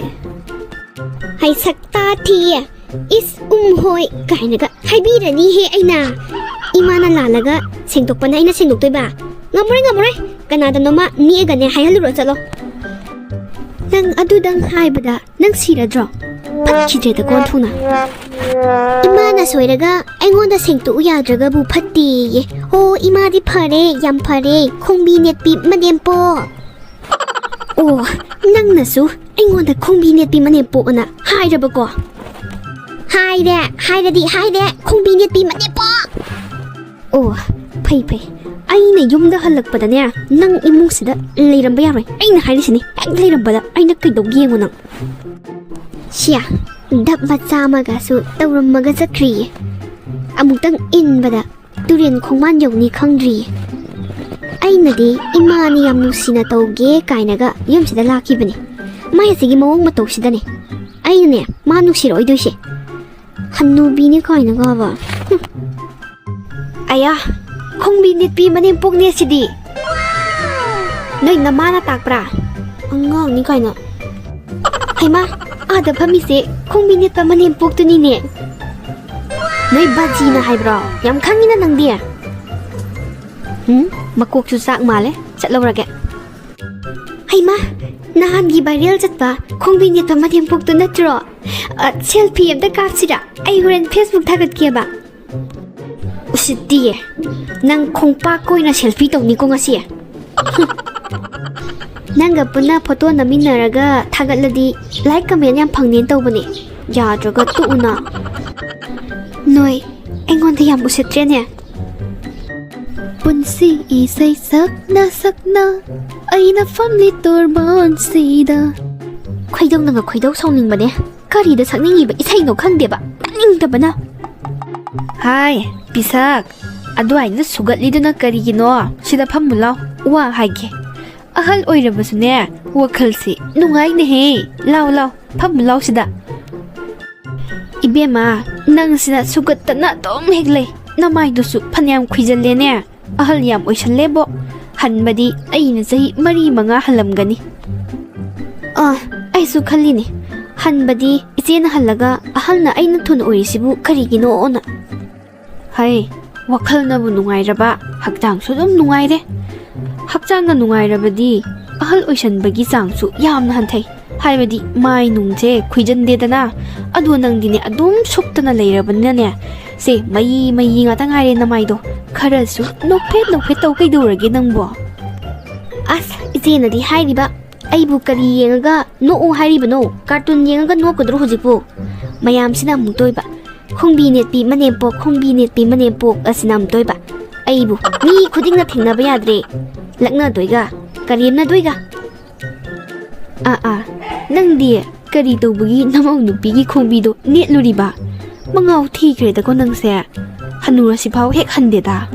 ꯍꯩ ꯁꯛꯇꯥ ꯊꯤꯌꯦ, ꯏꯁ ꯎꯝ ꯍꯣꯏ ꯀꯥꯏꯅꯒ ꯍꯥꯏꯕꯤꯔꯅꯤꯍꯦ ꯑꯩꯅ꯫ ꯏꯃꯥꯅ ꯂꯥꯜꯂꯒ ꯁꯦꯡꯗꯣꯛꯄꯅ ꯑꯩꯅ ꯁꯦꯡꯗꯣꯛꯇꯣꯏꯕ꯫ ꯉꯝꯃꯔꯣꯏ, ꯉꯝꯃꯔꯣꯏ, ꯀꯅꯥꯗꯅꯣꯃ ꯅꯦꯛꯑꯒꯅꯦ ꯍꯥꯏꯍꯜꯂꯨꯔꯣ ꯆꯠꯂꯣ꯫ ꯅꯪ ꯑꯗꯨꯗꯪ ꯍꯥꯏꯕꯗ ꯅꯪ ꯁꯤꯔꯗ꯭ꯔꯣ? ꯐꯠꯈꯤꯗ꯭ꯔꯦꯗꯀꯣ ꯑꯣꯟꯊꯣꯛꯅ꯫ ꯏꯃꯥꯅ ꯁꯣꯏꯔꯒ ꯑꯩꯉꯣꯟꯗ ꯁꯦꯡꯇꯣꯛꯎ ꯌꯥꯗ꯭ꯔꯒꯕꯨ ꯐꯠꯇꯦꯌꯦ꯫ ꯑꯣ, ꯏꯃꯥꯗꯤ ꯐꯔꯦ, ꯌꯥꯝ ꯐꯔꯦ, ꯈꯣꯡꯕꯤ ꯅꯦꯠꯄꯤ ꯃꯅꯦꯝꯄꯣꯛ꯫ ꯑꯣ, ꯅꯪꯅꯁꯨ ꯑꯩꯉꯣꯟꯗ ꯈꯣꯡꯕꯤ ꯅꯦꯠꯄꯤ ꯃꯅꯦꯝꯄꯣꯛ ꯑꯅ ꯍꯥꯏꯔꯕꯀꯣ? ꯍꯥꯏꯔꯦ, ꯍꯥꯏꯔꯗꯤ ꯍꯥꯏꯔꯦ, ꯈꯣꯡꯕꯤ ꯅꯦꯠꯄꯤ ꯃꯅꯦꯝꯄꯣꯛ꯫ ꯑꯣ, ꯐꯩ ꯐꯩ꯫ ꯑꯩꯅ ꯌꯨꯝꯗ ꯍꯜꯂꯛꯄꯗꯅꯦ, ꯅꯪ ꯏꯃꯨꯡꯁꯤꯗ ꯂꯩꯔꯝꯕ ꯌꯥꯔꯣꯏ꯫ ꯑꯩꯅ ꯍꯥꯏꯔꯤꯁꯤꯅꯤ, ꯍꯦꯛ ꯂꯩꯔꯝꯕꯗ ꯑꯩꯅ ꯀꯩꯗꯧꯒꯦ ꯌꯦꯡꯉꯨ ꯅꯪ꯫ ꯁꯤꯌꯥ, ꯙꯞ ꯃꯆꯥ ꯑꯃꯒꯁꯨ ꯇꯧꯔꯝꯃꯒ ꯆꯠꯈ꯭ꯔꯤꯌꯦ꯫ ꯑꯃꯨꯛꯇꯪ ꯏꯟꯕꯗ ꯇꯨꯔꯦꯟ ꯈꯣꯡꯕꯥꯟ ꯌꯧꯅꯤ ꯈꯪꯗ꯭ꯔꯤꯌꯦ꯫ ꯑꯩꯅꯗꯤ ꯏꯃꯥꯅ ꯌꯥꯝ ꯅꯨꯡꯁꯤꯅ ꯇꯧꯒꯦ ꯀꯥꯏꯅꯒ ꯌꯨꯝꯁꯤꯗ ꯂꯥꯛꯈꯤꯕꯅꯤ꯫ ꯃꯥꯏ ꯑꯁꯤꯒꯤ ꯃꯑꯣꯡ ꯃꯇꯧꯁꯤꯗꯅꯦ꯫ ꯑꯩꯅꯅꯦ ꯃꯥ ꯅꯨꯡꯁꯤꯔꯛꯑꯣꯏꯗꯣꯏꯁꯦ꯫ ꯍꯟꯅꯨꯕꯤꯅꯤ ꯀꯥꯏꯅꯒꯕ꯫ ꯍꯨꯝ꯫ ꯑꯌꯥ, ꯈꯣꯡꯕꯤ ꯅꯤꯠꯄꯤ ꯃꯅꯦꯝꯄꯣꯛꯅꯦ ꯁꯤꯗꯤ꯫ ꯅꯣꯏ ꯅꯃꯥꯅ ꯇꯥꯛꯄ꯭ꯔꯥ? ꯑꯉꯥꯡꯅꯤ ꯀꯥꯏꯅ꯫ ꯍꯩꯃꯥ, ꯑꯥꯗ ꯐꯝꯃꯤꯁꯦ ꯈꯣꯡꯕꯤ ꯅꯤꯠꯄ ꯃꯅꯦꯝꯄꯣꯛꯇꯨꯅꯤꯅꯦ꯫ ꯅꯣꯏ ꯕꯥꯖꯤꯅ ꯍꯥꯏꯕ꯭ꯔꯣ? ꯌꯥꯝ ꯈꯪꯉꯤꯅ ꯅꯪꯗꯤ꯫ ꯎꯝ, ꯃꯀꯣꯛꯁꯨ ꯆꯥꯛ ꯃꯥꯜꯂꯦ꯫ ꯆꯠꯂꯧꯔꯒꯦ꯫ ꯍꯩꯃꯥ, ꯅꯍꯥꯟꯒꯤ viral ꯆꯠꯄ ꯈꯣꯡꯕꯤ ꯅꯦꯠꯄ ꯃꯅꯦꯝꯄꯣꯛꯇꯨ ꯅꯠꯇ꯭ꯔꯣ? ꯑ, selfie ꯑꯝꯇ ꯀꯥꯞꯁꯤꯔꯥ? ꯑꯩ ꯍꯣꯔꯦꯟ Facebook ꯊꯥꯒꯠꯀꯦꯕ꯫ ꯎꯁꯤꯠꯇꯤꯌꯦ, ꯅꯪ ꯈꯣꯡꯄꯥꯛ ꯑꯣꯏꯅ selfie ꯇꯧꯅꯤꯀꯣ ꯉꯁꯤ꯫ ꯅꯪꯒ ꯄꯨꯟꯅ photo ꯅꯝꯃꯤꯟꯅꯔꯒ ꯊꯥꯒꯠꯂꯗꯤ like comment ꯌꯥꯝ ꯐꯪꯅꯦꯅ ꯇꯧꯕꯅꯦ꯫ ꯌꯥꯗ꯭ꯔꯒ ꯇꯣꯛꯎꯅ꯫ ꯅꯣꯏ ꯑꯩꯉꯣꯟꯗ ꯌꯥꯝ ꯎꯁꯤꯠꯇ꯭ꯔꯦꯅꯦ꯫ ꯄꯨꯟꯁꯤ ꯏꯁꯩ ꯁꯛꯅ ꯁꯛꯅ ꯑꯩꯅ ꯐꯝꯂꯤ ꯇꯣꯔꯕꯥꯟꯁꯤꯗ꯫ ꯈꯣꯏꯗꯧꯅꯒ ꯈꯣꯏꯗꯧ ꯁꯥꯎꯅꯤꯡꯕꯅꯦ꯫ ꯀꯔꯤꯗ ꯁꯛꯅꯤꯡꯉꯤꯕ ꯏꯁꯩꯅꯣ ꯈꯪꯗꯦꯕ꯫ ꯇꯥꯅꯤꯡꯗꯕꯅ꯫ ꯍꯥꯏ, ꯄꯤꯁꯛ, ꯑꯗꯨꯋꯥꯏꯗ ꯁꯨꯒꯠꯂꯤꯗꯨꯅ ꯀꯔꯤꯒꯤꯅꯣ? ꯁꯤꯗ ꯐꯝꯃꯨ ꯂꯥꯎ, ꯋꯥ ꯍꯥꯏꯒꯦ꯫ ꯑꯍꯜ ꯑꯣꯏꯔꯕꯁꯨꯅꯦ, ꯋꯥꯈꯜꯁꯤ ꯅꯨꯡꯉꯥꯏꯅꯦꯍꯦ꯫ ꯂꯥꯎ, ꯂꯥꯎ, ꯐꯝꯃꯨ ꯂꯥꯎ ꯁꯤꯗ꯫ ꯏꯕꯦꯝꯃ, ꯅꯪꯁꯤꯅ ꯁꯨꯒꯠꯇꯅ ꯑꯗꯨꯝ ꯍꯦꯛ ꯂꯩ꯫ ꯅꯃꯥꯏꯗꯨꯁꯨ ꯐꯅꯌꯥꯝ ꯈꯨꯏꯖꯜꯂꯦꯅꯦ꯫ ꯑꯍꯜ ꯌꯥꯝ ꯑꯣꯏꯁꯜꯂꯦꯕꯣ꯫ ꯍꯟꯕꯗꯤ ꯑꯩꯅ ꯆꯍꯤ ꯃꯔꯤ ꯃꯉꯥ ꯍꯜꯂꯝꯒꯅꯤ꯫ ꯑꯥ, ꯑꯩꯁꯨ ꯈꯜꯂꯤꯅꯦ꯫ ꯍꯟꯕꯗꯤ ꯏꯆꯦꯅ ꯍꯜꯂꯒ ꯑꯍꯜꯅ ꯑꯩꯅ ꯊꯨꯅ ꯑꯣꯏꯔꯤꯁꯤꯕꯨ ꯀꯔꯤꯒꯤꯅꯣꯅ꯫ ꯍꯩ, ꯋꯥꯈꯜꯅꯕꯨ ꯅꯨꯡꯉꯥꯏꯔꯕ, ꯍꯛꯆꯥꯡꯁꯨ ꯑꯗꯨꯝ ꯅꯨꯡꯉꯥꯏꯔꯦ꯫ ꯍꯛꯆꯥꯡꯅ ꯅꯨꯡꯉꯥꯏꯔꯕꯗꯤ ꯑꯍꯜ ꯑꯣꯏꯁꯟꯕꯒꯤ ꯆꯥꯡꯁꯨ ꯌꯥꯝꯅ ꯍꯟꯊꯩ꯫ ꯍꯥꯏꯕꯗꯤ ꯃꯥꯏ ꯅꯨꯡꯁꯦ ꯈꯨꯏꯖꯟꯗꯦꯗꯅ꯫ ꯑꯗꯣ ꯅꯪꯗꯤꯅꯦ ꯑꯗꯨꯝ ꯁꯨꯞꯇꯅ ꯂꯩꯔꯕꯅꯤꯅꯅꯦ, ꯁꯦ ꯃꯩ ꯃꯩ ꯉꯥꯛꯇ ꯉꯥꯏꯔꯦ ꯅꯃꯥꯏꯗꯣ꯫ ꯈꯔꯁꯨ ꯅꯣꯛꯐꯦꯠ ꯅꯣꯛꯐꯦꯠ ꯇꯧ ꯀꯩꯗꯧꯔꯒꯦ ꯅꯪꯕꯣ? ꯑꯁ, ꯏꯆꯦꯅꯗꯤ ꯍꯥꯏꯔꯤꯕ, ꯑꯩꯕꯨ ꯀꯔꯤ ꯌꯦꯡꯉꯒ ꯅꯣꯛꯎ ꯍꯥꯏꯔꯤꯕꯅꯣ? ꯀꯥꯔꯇꯨꯟ ꯌꯦꯡꯉꯒ ꯅꯣꯛꯀꯗ꯭ꯔꯣ ꯍꯧꯖꯤꯛꯄꯨ? ꯃꯌꯥꯝꯁꯤꯅ ꯑꯃꯨꯛꯇꯣꯏꯕ, "ꯈꯣꯡꯕꯤ ꯅꯦꯠꯄꯤ ꯃꯅꯦꯝꯄꯣꯛ, ꯈꯣꯡꯕꯤ ꯅꯦꯠꯄꯤ ꯃꯅꯦꯝꯄꯣꯛ" ꯑꯁꯤꯅ ꯑꯃꯨꯛꯇꯣꯏꯕ꯫ ꯑꯩꯕꯨ ꯃꯤ ꯈꯨꯗꯤꯡꯅ ꯊꯦꯡꯅꯕ ꯌꯥꯗ꯭ꯔꯦ꯫ ꯂꯛꯅꯗꯣꯏꯒ, ꯀꯔꯦꯝꯅꯗꯣꯏꯒ꯫ ꯑꯥ ꯑꯥ, ꯅꯪꯗꯤ ꯀꯔꯤ ꯇꯧꯕꯒꯤ ꯅꯃꯧ ꯅꯨꯄꯤꯒꯤ ꯈꯣꯡꯕꯤꯗꯣ ꯅꯦꯠꯂꯨꯔꯤꯕ? ꯃꯉꯥꯎ ꯊꯤꯈ꯭ꯔꯦꯗꯀꯣ ꯅꯪꯁꯦ꯫ ꯍꯅꯨꯔꯁꯤꯐꯥꯎ ꯍꯦꯛ ꯍꯟꯗꯦꯗ꯫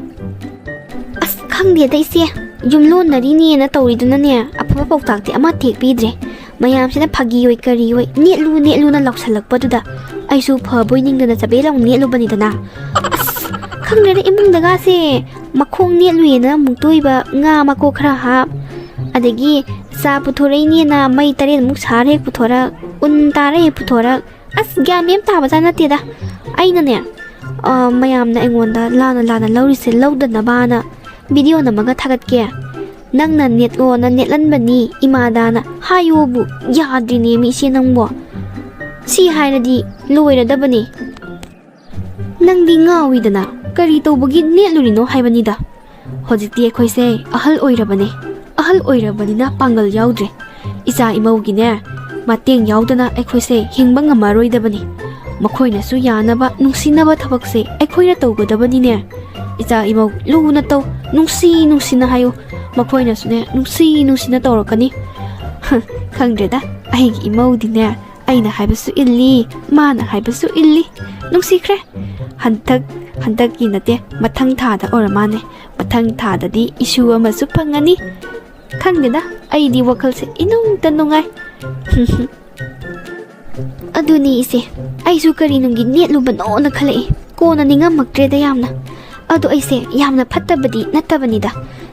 ꯑꯁ, ꯈꯪꯗꯦꯗ ꯏꯆꯦ, ꯌꯨꯝꯂꯣꯟꯅꯔꯤꯅꯦꯅ ꯇꯧꯔꯤꯗꯨꯅꯅꯦ, ꯑꯐꯕ ꯄꯥꯎꯇꯥꯛꯇꯤ ꯑꯃꯠꯇ ꯍꯦꯛ ꯄꯤꯗ꯭ꯔꯦ꯫ ꯃꯌꯥꯝꯁꯤꯅ ꯐꯥꯒꯤ ꯑꯣꯏ ꯀꯔꯤ ꯑꯣꯏ, ꯅꯦꯠꯂꯨ ꯅꯦꯠꯂꯨꯅ ꯂꯥꯎꯁꯜꯂꯛꯄꯗꯨꯗ ꯑꯩꯁꯨ ꯐꯕꯣꯏ ꯅꯤꯡꯗꯅ ꯆꯕꯦꯠ ꯂꯥꯎ ꯅꯦꯠꯂꯨꯕꯅꯤꯗꯅ꯫ ꯑꯁ, ꯈꯪꯗ꯭ꯔꯦꯗ, ꯏꯃꯨꯡꯗꯒꯥꯁꯦ ꯃꯈꯣꯡ ꯅꯦꯠꯂꯨꯏꯅ ꯑꯃꯨꯛꯇꯣꯏꯕ, ꯉꯥ ꯃꯀꯣꯛ ꯈꯔ ꯍꯥꯞ, ꯑꯗꯒꯤ ꯆꯥ ꯄꯨꯊꯣꯔꯛꯏꯅꯦꯅ ꯃꯩ ꯇꯔꯦꯠꯃꯨꯛ ꯁꯥꯔ ꯍꯦꯛ ꯄꯨꯊꯣꯔꯛ, ꯎꯟ ꯇꯥꯔ ꯍꯦꯛ ꯄꯨꯊꯣꯔꯛ꯫ ꯑꯁ, ꯒ꯭ꯌꯥꯟ ꯃꯦꯟ ꯇꯥꯕꯖꯥꯠ ꯅꯠꯇꯦꯗ꯫ ꯑꯩꯅꯅꯦ, ꯑ, ꯃꯌꯥꯝꯅ ꯑꯩꯉꯣꯟꯗ ꯂꯥꯟꯅ ꯂꯥꯟꯅ ꯂꯧꯔꯤꯁꯦ ꯂꯧꯗꯅꯕꯅ ꯚꯤꯗꯤꯑꯣ ꯅꯝꯃꯒ ꯊꯥꯒꯠꯀꯦ꯫ ꯅꯪꯅ ꯅꯦꯠꯂꯣꯅ ꯅꯦꯠꯍꯟꯕꯅꯤ ꯏꯃꯥꯗꯥꯅ ꯍꯥꯏꯌꯣꯕꯨ ꯌꯥꯗ꯭ꯔꯤꯅꯦꯃꯤ ꯏꯆꯦ ꯅꯪꯕꯣ꯫ ꯁꯤ ꯍꯥꯏꯔꯗꯤ ꯂꯣꯏꯔꯗꯕꯅꯤ꯫ ꯅꯪꯗꯤ ꯉꯥꯎꯏꯗꯅ, ꯀꯔꯤ ꯇꯧꯕꯒꯤ ꯅꯦꯠꯂꯨꯔꯤꯅꯣ ꯍꯥꯏꯕꯅꯤꯗ꯫ ꯍꯧꯖꯤꯛꯇꯤ ꯑꯩꯈꯣꯏꯁꯦ ꯑꯍꯜ ꯑꯣꯏꯔꯕꯅꯦ꯫ ꯑꯍꯜ ꯑꯣꯏꯔꯕꯅꯤꯅ ꯄꯥꯡꯒꯜ ꯌꯥꯎꯗ꯭ꯔꯦ꯫ ꯏꯆꯥ ꯏꯃꯧꯒꯤꯅꯦ ꯃꯇꯦꯡ ꯌꯥꯎꯗꯅ ꯑꯩꯈꯣꯏꯁꯦ ꯍꯤꯡꯕ ꯉꯝꯃꯔꯣꯏꯗꯕꯅꯤ꯫ ꯃꯈꯣꯏꯅꯁꯨ ꯌꯥꯅꯕ ꯅꯨꯡꯁꯤꯅꯕ ꯊꯕꯛꯁꯦ ꯑꯩꯈꯣꯏꯅ ꯇꯧꯒꯗꯕꯅꯤꯅꯦ꯫ ꯏꯆꯥ ꯏꯃꯧ ꯂꯨꯅ ꯇꯧ, ꯅꯨꯡꯁꯤ ꯅꯨꯡꯁꯤꯅ ꯍꯥꯏꯌꯨ꯫ ꯃꯈꯣꯏꯅꯁꯨꯅꯦ ꯅꯨꯡꯁꯤ ꯅꯨꯡꯁꯤꯅ ꯇꯧꯔꯛꯀꯅꯤ꯫ ꯈꯪꯗ꯭ꯔꯦꯗ, ꯑꯩꯒꯤ ꯏꯃꯧꯗꯤꯅꯦ ꯑꯩꯅ ꯍꯥꯏꯕꯁꯨ ꯏꯜꯂꯤ, ꯃꯥꯅ ꯍꯥꯏꯕꯁꯨ ꯏꯜꯂꯤ꯫ ꯅꯨꯡꯁꯤꯈ꯭ꯔꯦ꯫ ꯍꯟꯗꯛ, ꯍꯟꯗꯛꯀꯤ ꯅꯠꯇꯦ, ꯃꯊꯪ ꯊꯥꯗ ꯑꯣꯏꯔ ꯃꯥꯅꯦ꯫ ꯃꯊꯪ ꯊꯥꯗꯗꯤ ꯏꯁꯨ ꯑꯃꯁꯨ ꯐꯪꯉꯅꯤ꯫ ꯈꯪꯗꯦꯗ, ꯑꯩꯗꯤ ꯋꯥꯈꯜꯁꯦ ꯏꯅꯨꯡꯇ ꯅꯨꯡꯉꯥꯏ꯫ ꯑꯗꯨꯅꯤ ꯏꯆꯦ, ꯑꯩꯁꯨ ꯀꯔꯤ ꯅꯨꯡꯒꯤ ꯅꯦꯠꯂꯨꯕꯅꯣꯅ ꯈꯜꯂꯛꯏ꯫ ꯀꯣꯟꯅ ꯅꯤꯡꯉꯝꯃꯛꯇ꯭ꯔꯦꯗ ꯌꯥꯝꯅ꯫ ꯑꯗꯣ ꯑꯩꯁꯦ ꯌꯥꯝꯅ ꯐꯠꯇꯕꯗꯤ ꯅꯠꯇꯕꯅꯤꯗ,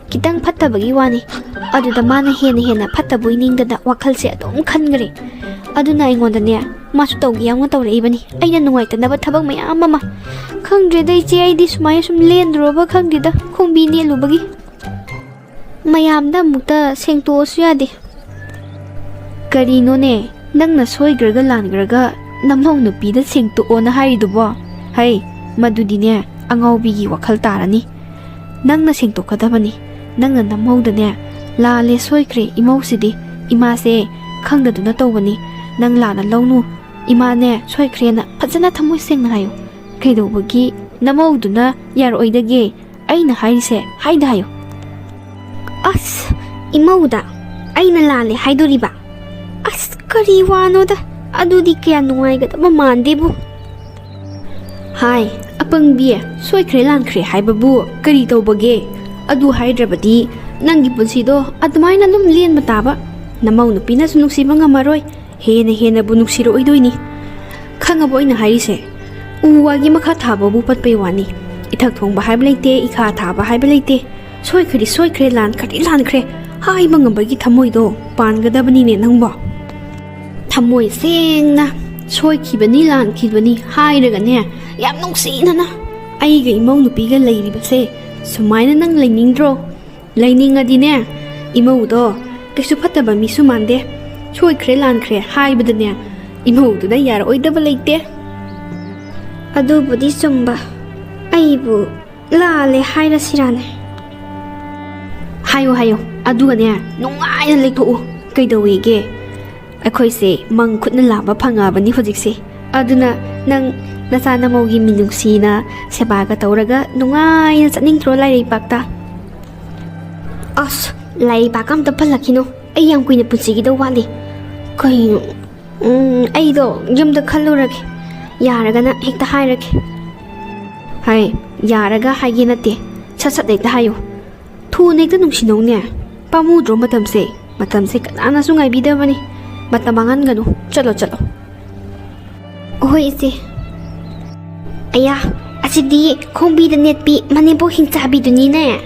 ꯈꯤꯇꯪ ꯐꯠꯇꯕꯒꯤ ꯋꯥꯅꯤ꯫ ꯑꯗꯨꯗ ꯃꯥꯅ ꯍꯦꯟꯅ ꯍꯦꯟꯅ ꯐꯠꯇꯕꯣꯏ ꯅꯤꯡꯗꯅ ꯋꯥꯈꯜꯁꯦ ꯑꯗꯨꯝ ꯈꯟꯈ꯭ꯔꯦ꯫ ꯑꯗꯨꯅ ꯑꯩꯉꯣꯟꯗꯅꯦ, ꯃꯥꯁꯨ ꯇꯧꯒꯦ ꯌꯥꯎꯅ ꯇꯧꯔꯛꯏꯕꯅꯤ, ꯑꯩꯅ ꯅꯨꯡꯉꯥꯏꯇꯅꯕ ꯊꯕꯛ ꯃꯌꯥꯝ ꯑꯃ꯫ ꯈꯪꯗ꯭ꯔꯦꯗ ꯏꯆꯦ, ꯑꯩꯗꯤ ꯁꯨꯃꯥꯏꯅ ꯁꯨꯝ ꯂꯦꯟꯗ꯭ꯔꯣꯕ ꯈꯪꯗꯦꯗ, ꯈꯣꯡꯕꯤ ꯅꯦꯠꯂꯨꯕꯒꯤ꯫ ꯃꯌꯥꯝꯗ ꯑꯃꯨꯛꯇ ꯁꯦꯡꯇꯣꯛꯑꯁꯨ ꯌꯥꯗꯦ꯫ ꯀꯔꯤꯅꯣꯅꯦ, ꯅꯪꯅ ꯁꯣꯏꯈ꯭ꯔꯒ ꯂꯥꯟꯈ꯭ꯔꯒ ꯅꯝꯍꯧ ꯅꯨꯄꯤꯗ ꯁꯦꯡꯇꯣꯛꯑꯣꯅ ꯍꯥꯏꯔꯤꯗꯨꯕꯣ? ꯍꯩ, ꯃꯗꯨꯗꯤꯅꯦ, ꯑꯉꯥꯎꯕꯤꯒꯤ ꯋꯥꯈꯜ ꯇꯥꯔꯅꯤ꯫ ꯅꯪꯅ ꯁꯦꯡꯇꯣꯛꯀꯗꯕꯅꯤ꯫ ꯅꯪꯅ ꯅꯝꯍꯧꯗꯅꯦ, "ꯂꯥꯜꯂꯦ, ꯁꯣꯏꯈ꯭ꯔꯦ, ꯏꯃꯧꯁꯤꯗꯤ ꯏꯃꯥꯁꯦ ꯈꯪꯗꯗꯨꯅ ꯇꯧꯕꯅꯤ, ꯅꯪ ꯂꯥꯟꯅ ꯂꯧꯅꯨ, ꯏꯃꯥꯅꯦ ꯁꯣꯏꯈ꯭ꯔꯦꯅ" ꯐꯖꯅ ꯊꯃꯣꯏ ꯁꯦꯡꯅ ꯍꯥꯏꯌꯨ꯫ ꯀꯩꯗꯧꯕꯒꯤ ꯅꯃꯧꯗꯨꯅ ꯌꯥꯔꯛꯑꯣꯏꯗꯒꯦ? ꯑꯩꯅ ꯍꯥꯏꯔꯤꯁꯦ ꯍꯥꯏꯗ ꯍꯥꯏꯌꯨ꯫ ꯑꯁ, ꯏꯃꯧꯗ ꯑꯩꯅ ꯂꯥꯜꯂꯦ ꯍꯥꯏꯗꯣꯔꯤꯕ? ꯑꯁ, ꯀꯔꯤ ꯋꯥꯅꯣꯗ, ꯑꯗꯨꯗꯤ ꯀꯌꯥ ꯅꯨꯡꯉꯥꯏꯒꯗꯕ ꯃꯥꯟꯗꯦꯕꯨ꯫ ꯍꯥꯏ, ꯑꯄꯪꯕꯤ, ꯁꯣꯏꯈ꯭ꯔꯦ ꯂꯥꯟꯈ꯭ꯔꯦ ꯍꯥꯏꯕꯕꯨ ꯀꯔꯤ ꯇꯧꯕꯒꯦ? ꯑꯗꯨ ꯍꯥꯏꯗ꯭ꯔꯕꯗꯤ ꯅꯪꯒꯤ ꯄꯨꯟꯁꯤꯗꯣ ꯑꯗꯨꯃꯥꯏꯅ ꯑꯗꯨꯝ ꯂꯦꯟꯕ ꯇꯥꯕ꯫ ꯅꯃꯧ ꯅꯨꯄꯤꯅꯁꯨ ꯅꯨꯡꯁꯤꯕ ꯉꯝꯃꯔꯣꯏ, ꯍꯦꯟꯅ ꯍꯦꯟꯅꯕꯨ ꯅꯨꯡꯁꯤꯔꯛꯑꯣꯏꯗꯣꯏꯅꯤ꯫ ꯈꯪꯉꯕꯣ ꯑꯩꯅ ꯍꯥꯏꯔꯤꯁꯦ? ꯎ ꯋꯥꯒꯤ ꯃꯈꯥ ꯊꯥꯕꯕꯨ ꯄꯠꯄꯩ ꯋꯥꯅꯤ꯫ ꯏꯊꯛ ꯊꯣꯡꯕ ꯍꯥꯏꯕ ꯂꯩꯇꯦ, ꯏꯈꯥ ꯊꯥꯕ ꯍꯥꯏꯕ ꯂꯩꯇꯦ꯫ ꯁꯣꯏꯈ꯭ꯔꯗꯤ ꯁꯣꯏꯈ꯭ꯔꯦ, ꯂꯥꯟꯈ꯭ꯔꯗꯤ ꯂꯥꯟꯈ꯭ꯔꯦ ꯍꯥꯏꯕ ꯉꯝꯕꯒꯤ ꯊꯃꯣꯏꯗꯣ ꯄꯥꯟꯒꯗꯕꯅꯤꯅꯦ ꯅꯪꯕꯣ꯫ ꯊꯃꯣꯏ ꯁꯦꯡꯅ "ꯁꯣꯏꯈꯤꯕꯅꯤ, ꯂꯥꯟꯈꯤꯕꯅꯤ" ꯍꯥꯏꯔꯒꯅꯦ, ꯌꯥꯝ ꯅꯨꯡꯁꯤꯅꯅ "ꯑꯩꯒ ꯏꯃꯧ ꯅꯨꯄꯤꯒ ꯂꯩꯔꯤꯕꯁꯦ ꯁꯨꯃꯥꯏꯅ ꯅꯪ ꯂꯩꯅꯤꯡꯗ꯭ꯔꯣ? ꯂꯩꯅꯤꯡꯉꯗꯤꯅꯦ, ꯏꯃꯧꯗꯣ ꯀꯩꯁꯨ ꯐꯠꯇꯕ ꯃꯤꯁꯨ ꯃꯥꯟꯗꯦ, ꯁꯣꯏꯈ꯭ꯔꯦ ꯂꯥꯟꯈ꯭ꯔꯦ ꯍꯥꯏꯕꯗꯅꯦ, ꯏꯃꯧꯗꯨꯅ ꯌꯥꯔꯛꯑꯣꯏꯗꯕ ꯂꯩꯇꯦ"꯫ ꯑꯗꯨꯕꯨꯗꯤ ꯆꯨꯝꯕ, ꯑꯩꯕꯨ ꯂꯥꯜꯂꯦ ꯍꯥꯏꯔꯁꯤꯔꯥꯅꯦ? ꯍꯥꯏꯌꯨ, ꯍꯥꯏꯌꯨ, ꯑꯗꯨꯒꯅꯦ, ꯅꯨꯡꯉꯥꯏꯅ ꯂꯩꯊꯣꯛꯎ꯫ ꯀꯩꯗꯧꯋꯦꯒꯦ? ꯑꯩꯈꯣꯏꯁꯦ ꯃꯪ ꯈꯨꯠꯅ ꯂꯥꯝꯕ ꯐꯪꯉꯛꯑꯕꯅꯤ ꯍꯧꯖꯤꯛꯁꯦ꯫ ꯑꯗꯨꯅ ꯅꯪ ꯅꯆꯥ ꯅꯃꯧꯒꯤ ꯃꯤꯅꯨꯡꯁꯤꯅ ꯁꯦꯕꯥꯒ ꯇꯧꯔꯒ ꯅꯨꯡꯉꯥꯏꯅ ꯆꯠꯅꯤꯡꯗ꯭ꯔꯣ ꯂꯥꯏꯔꯩꯄꯥꯛꯇ? ꯑꯁ, ꯂꯥꯏꯔꯩꯄꯥꯛꯀ ꯑꯝꯇ ꯄꯜꯂꯛꯈꯤꯅꯣ, ꯑꯩ ꯌꯥꯝ ꯀꯨꯏꯅ ꯄꯨꯟꯁꯤꯒꯗꯧ ꯋꯥꯠꯂꯤ꯫ ꯀꯩꯅꯣ? ꯎꯝ, ꯑꯩꯗꯣ ꯌꯨꯝꯗ ꯈꯜꯂꯨꯔꯒꯦ, ꯌꯥꯔꯒꯅ ꯍꯦꯛꯇ ꯍꯥꯏꯔꯒꯦ꯫ ꯍꯥꯏ, ꯌꯥꯔꯒ ꯍꯥꯏꯒꯦ ꯅꯠꯇꯦ, ꯁꯠ ꯁꯠ ꯍꯦꯛꯇ ꯍꯥꯏꯌꯨ꯫ ꯊꯨꯅ ꯍꯦꯛꯇ ꯅꯨꯡꯁꯤꯅꯧꯅꯦ꯫ ꯄꯥꯝꯃꯨꯗ꯭ꯔꯣ ꯃꯇꯝꯁꯦ? ꯃꯇꯝꯁꯦ ꯀꯅꯥꯅꯁꯨ ꯉꯥꯏꯕꯤꯗꯕꯅꯤ꯫ ꯃꯇꯝ ꯃꯥꯡꯍꯟꯒꯅꯨ꯫ ꯆꯠꯂꯣ, ꯆꯠꯂꯣ꯫ ꯍꯣꯏ, ꯏꯆꯦ꯫ ꯑꯌꯥ, ꯑꯁꯤꯗꯤ ꯈꯣꯡꯕꯤꯗ ꯅꯦꯠꯄꯤ ꯃꯅꯦꯝꯕꯣꯛ ꯍꯤꯡꯆꯥꯕꯤꯗꯨꯅꯤꯅꯦ꯫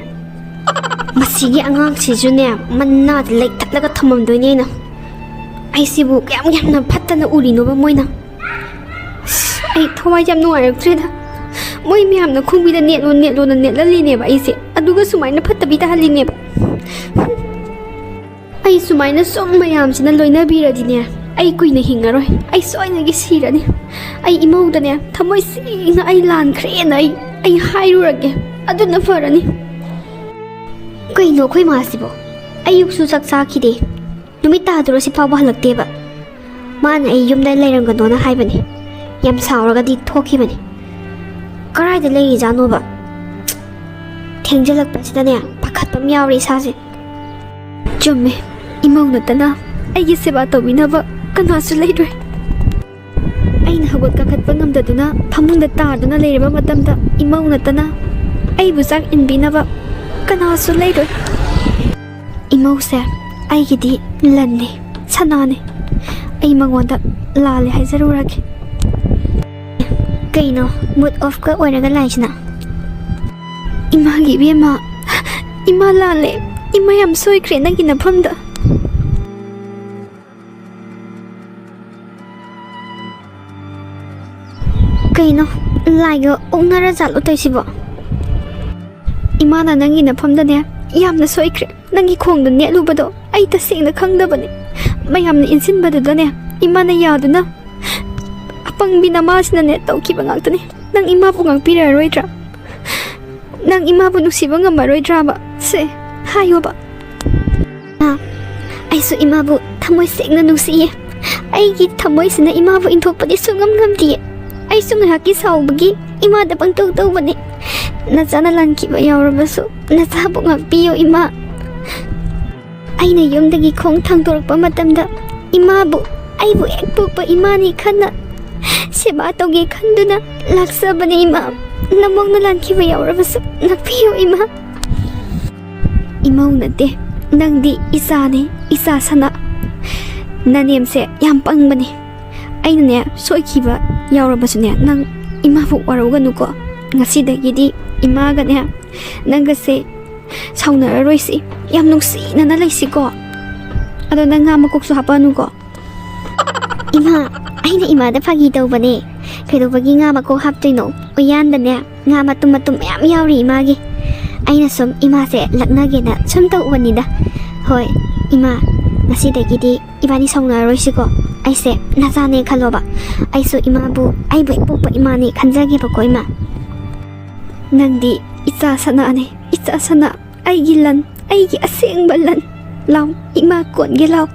ꯃꯁꯤꯒꯤ ꯑꯉꯥꯡꯁꯤꯁꯨꯅꯦ, ꯃꯅꯥꯗ ꯂꯩꯊꯠꯂꯒ ꯊꯝꯃꯝꯗꯣꯏꯅꯦ ꯑꯩꯅ꯫ ꯑꯩꯁꯤꯕꯨ ꯀꯌꯥꯝ ꯌꯥꯝꯅ ꯐꯠꯇꯅ ꯎꯔꯤꯅꯣꯕ ꯃꯣꯏꯅ꯫ ꯑꯁ, ꯑꯩ ꯊꯋꯥꯏ ꯌꯥꯝ ꯅꯨꯡꯉꯥꯏꯔꯛꯇ꯭ꯔꯦꯗ꯫ ꯃꯣꯏ ꯃꯌꯥꯝꯅ ꯈꯣꯡꯕꯤꯗ ꯅꯦꯠꯂꯣ ꯅꯦꯠꯂꯣꯅ ꯅꯦꯠꯍꯜꯂꯤꯅꯦꯕ ꯑꯩꯁꯦ, ꯑꯗꯨꯒ ꯁꯨꯃꯥꯏꯅ ꯐꯠꯇꯕꯤ ꯇꯥꯍꯜꯂꯤꯅꯦꯕ꯫ ꯑꯩ ꯁꯨꯃꯥꯏꯅ ꯁꯨꯝ ꯃꯌꯥꯝꯁꯤꯅ ꯂꯣꯏꯅꯕꯤꯔꯗꯤꯅꯦ, ꯑꯩ ꯀꯨꯏꯅ ꯍꯤꯡꯉꯔꯣꯏ꯫ ꯑꯩ ꯁꯣꯏꯗꯅꯒꯤ ꯁꯤꯔꯅꯤ꯫ ꯑꯩ ꯏꯃꯧꯗꯅꯦ, ꯊꯃꯣꯏ ꯁꯦꯡꯅ ꯑꯩ ꯂꯥꯟꯈ꯭ꯔꯦꯅ ꯑꯩ, ꯑꯩ ꯍꯥꯏꯔꯨꯔꯒꯦ꯫ ꯑꯗꯨꯅ ꯐꯔꯅꯤ꯫ ꯀꯩꯅꯣ ꯑꯩꯈꯣꯏ ꯃꯥꯁꯤꯕꯣ? ꯑꯌꯨꯛꯁꯨ ꯆꯥꯛ ꯆꯥꯈꯤꯗꯦ, ꯅꯨꯃꯤꯠ ꯇꯥꯗꯣꯔꯁꯤ ꯐꯥꯎꯕ ꯍꯜꯂꯛꯇꯦꯕ꯫ ꯃꯥꯅ ꯑꯩ ꯌꯨꯝꯗ ꯂꯩꯔꯝꯒꯅꯣꯅ ꯍꯥꯏꯕꯅꯤ꯫ ꯌꯥꯝ ꯁꯥꯎꯔꯒꯗꯤ ꯊꯣꯛꯈꯤꯕꯅꯤ꯫ ꯀꯗꯥꯏꯗ ꯂꯩꯔꯤꯖꯥꯠꯅꯣꯕ? ꯊꯦꯡꯖꯤꯜꯂꯛꯄꯁꯤꯗꯅꯦ, ꯄꯥꯈꯠꯄ ꯑꯃ ꯌꯥꯎꯔꯦ ꯏꯁꯥꯁꯦ꯫ ꯆꯨꯝꯃꯦ, ꯏꯃꯧ ꯅꯠꯇꯅ ꯑꯩꯒꯤ ꯁꯦꯕꯥ ꯇꯧꯕꯤꯅꯕ ꯀꯅꯥꯁꯨ ꯂꯩꯔꯣꯏ꯫ ꯑꯩꯅ ꯍꯧꯒꯠ ꯀꯥꯈꯠꯄ ꯉꯝꯗꯗꯨꯅ ꯐꯃꯨꯡꯗ ꯇꯥꯗꯨꯅ ꯂꯩꯔꯕ ꯃꯇꯝꯗ, ꯏꯃꯧ ꯅꯠꯇꯅ ꯑꯩꯕꯨ ꯆꯥꯛ ꯏꯟꯕꯤꯅꯕ ꯀꯅꯥꯁꯨ ꯂꯩꯔꯣꯏ꯫ ꯏꯃꯧꯁꯦ ꯑꯩꯒꯤꯗꯤ ꯂꯟꯅꯤ, ꯁꯅꯥꯅꯤ꯫ ꯑꯩ ꯃꯉꯣꯟꯗ ꯂꯥꯜꯂꯦ ꯍꯥꯏꯖꯔꯨꯔꯒꯦ꯫ ꯀꯩꯅꯣ ꯃꯨꯠ ꯑꯣꯐꯀ ꯑꯣꯏꯔꯒ ꯂꯥꯛꯏꯁꯤꯅ? ꯏꯃꯥꯒꯤ ꯏꯕꯦꯝꯃ, ꯏꯃꯥ ꯂꯥꯜꯂꯦ꯫ ꯏꯃꯥ ꯌꯥꯝ ꯁꯣꯏꯈ꯭ꯔꯦ ꯅꯪꯒꯤ ꯅꯐꯝꯗ꯫ ꯀꯩꯅꯣ, ꯂꯥꯏꯒ ꯑꯣꯛꯅꯔ ꯖꯥꯠꯂꯣ ꯇꯧꯏꯁꯤꯕꯣ? ꯏꯃꯥꯅ ꯅꯪꯒꯤ ꯅꯐꯝꯗꯅꯦ ꯌꯥꯝꯅ ꯁꯣꯏꯈ꯭ꯔꯦ꯫ ꯅꯪꯒꯤ ꯈꯣꯡꯗ ꯅꯦꯠꯂꯨꯕꯗꯣ ꯑꯩ ꯇꯁꯦꯡꯅ ꯈꯪꯗꯕꯅꯤ꯫ ꯃꯌꯥꯝꯅ ꯏꯟꯁꯤꯟꯕꯗꯨꯗꯅꯦ ꯏꯃꯥꯅ ꯌꯥꯗꯨꯅ, ꯑꯄꯪꯕꯤ ꯅꯃꯥꯁꯤꯅꯅꯦ ꯇꯧꯈꯤꯕ ꯉꯥꯛꯇꯅꯤ꯫ ꯅꯪ ꯏꯃꯥꯕꯨ ꯉꯥꯛꯄꯤꯔꯔꯣꯏꯗ꯭ꯔꯥ? ꯅꯪ ꯏꯃꯥꯕꯨ ꯅꯨꯡꯁꯤꯕ ꯉꯝꯃꯔꯣꯏꯗ꯭ꯔꯥꯕ? ꯁꯦ, ꯍꯥꯏꯌꯣꯕ꯫ ꯑꯥ, ꯑꯩꯁꯨ ꯏꯃꯥꯕꯨ ꯊꯃꯣꯏ ꯁꯦꯡꯅ ꯅꯨꯡꯁꯤꯌꯦ꯫ ꯑꯩꯒꯤ ꯊꯃꯣꯏꯁꯤꯅ ꯏꯃꯥꯕꯨ ꯏꯟꯊꯣꯛꯄꯗꯤ ꯁꯨꯡꯉꯝ ꯉꯝꯗꯤꯌꯦ꯫ ꯑꯩꯁꯨ ꯉꯥꯏꯍꯥꯛꯀꯤ ꯁꯥꯎꯕꯒꯤ ꯏꯃꯥꯗ ꯄꯪꯇꯧ ꯇꯧꯕꯅꯤ꯫ ꯅꯆꯥꯅ ꯂꯥꯟꯈꯤꯕ ꯌꯥꯎꯔꯕꯁꯨ ꯅꯆꯥꯕꯨ ꯉꯥꯛꯄꯤꯌꯨ ꯏꯃꯥ꯫ ꯑꯩꯅ ꯌꯨꯝꯗꯒꯤ ꯈꯣꯡ ꯊꯥꯡꯗꯣꯔꯛꯄ ꯃꯇꯝꯗ ꯏꯃꯥꯕꯨ ꯑꯩꯕꯨ ꯍꯦꯛ ꯄꯣꯛꯄ ꯏꯃꯥꯅꯤ ꯈꯟꯅ ꯁꯦꯕꯥ ꯇꯧꯒꯦ ꯈꯟꯗꯨꯅ ꯂꯥꯛꯆꯕꯅꯤ ꯏꯃꯥ꯫ ꯅꯃꯧꯅ ꯂꯥꯟꯈꯤꯕ ꯌꯥꯎꯔꯕꯁꯨ ꯉꯥꯛꯄꯤꯌꯨ ꯏꯃꯥ꯫ ꯏꯃꯧ ꯅꯠꯇꯦ, ꯅꯪꯗꯤ ꯏꯆꯥꯅꯦ, ꯏꯆꯥ ꯁꯅꯥ꯫ ꯅꯅꯦꯝꯁꯦ ꯌꯥꯝ ꯄꯪꯕꯅꯦ꯫ ꯑꯩꯅꯅꯦ ꯁꯣꯏꯈꯤꯕ ꯌꯥꯎꯔꯕꯁꯨꯅꯦ ꯅꯪ ꯏꯃꯥꯕꯨ ꯋꯥꯔꯧꯒꯅꯨꯀꯣ꯫ ꯉꯁꯤꯗꯒꯤꯗꯤ ꯏꯃꯥꯒꯅꯦ ꯅꯪꯒꯁꯦ ꯁꯥꯎꯅꯔꯔꯣꯏꯁꯤ꯫ ꯌꯥꯝ ꯅꯨꯡꯁꯤꯅꯅ ꯂꯩꯁꯤꯀꯣ꯫ ꯑꯗꯣ ꯅꯪ ꯉꯥ ꯃꯀꯣꯛꯁꯨ ꯍꯥꯞꯄꯛꯑꯅꯨꯀꯣ꯫ ꯏꯃꯥ, ꯑꯩꯅ ꯏꯃꯥꯗ ꯐꯥꯒꯤ ꯇꯧꯕꯅꯦ꯫ ꯀꯩꯗꯧꯕꯒꯤ ꯉꯥ ꯃꯀꯣꯛ ꯍꯥꯞꯇꯣꯏꯅꯣ? ꯎꯌꯥꯟꯗꯅꯦ ꯉꯥ ꯃꯇꯨꯝ ꯃꯇꯨꯝ ꯃꯌꯥꯝ ꯌꯥꯎꯔꯤ ꯏꯃꯥꯒꯤ꯫ ꯑꯩꯅ ꯁꯨꯝ ꯏꯃꯥꯁꯦ ꯂꯛꯅꯒꯦꯅ ꯁꯨꯝ ꯇꯧꯕꯅꯤꯗ꯫ ꯍꯣꯏ ꯏꯃꯥ, ꯉꯁꯤꯗꯒꯤꯗꯤ ꯏꯕꯥꯅꯤ ꯁꯥꯎꯅꯔꯔꯣꯏꯁꯤꯀꯣ꯫ ꯑꯩꯁꯦ ꯅꯆꯥꯅꯦ ꯈꯜꯂꯣꯕ꯫ ꯑꯩꯁꯨ ꯏꯃꯥꯕꯨ ꯑꯩꯕꯨ ꯍꯦꯛ ꯄꯣꯛꯄ ꯏꯃꯥꯅꯦ ꯈꯟꯖꯒꯦꯕꯀꯣ ꯏꯃꯥ꯫ ꯅꯪꯗꯤ ꯏꯆꯥ ꯁꯅꯥꯅꯦ, ꯏꯆꯥ ꯁꯅꯥ, ꯑꯩꯒꯤ ꯂꯟ, ꯑꯩꯒꯤ ꯑꯁꯦꯡꯕ ꯂꯟ꯫ ꯂꯥꯎ, ꯏꯃꯥ ꯀꯣꯟꯒꯦ ꯂꯥꯎ꯫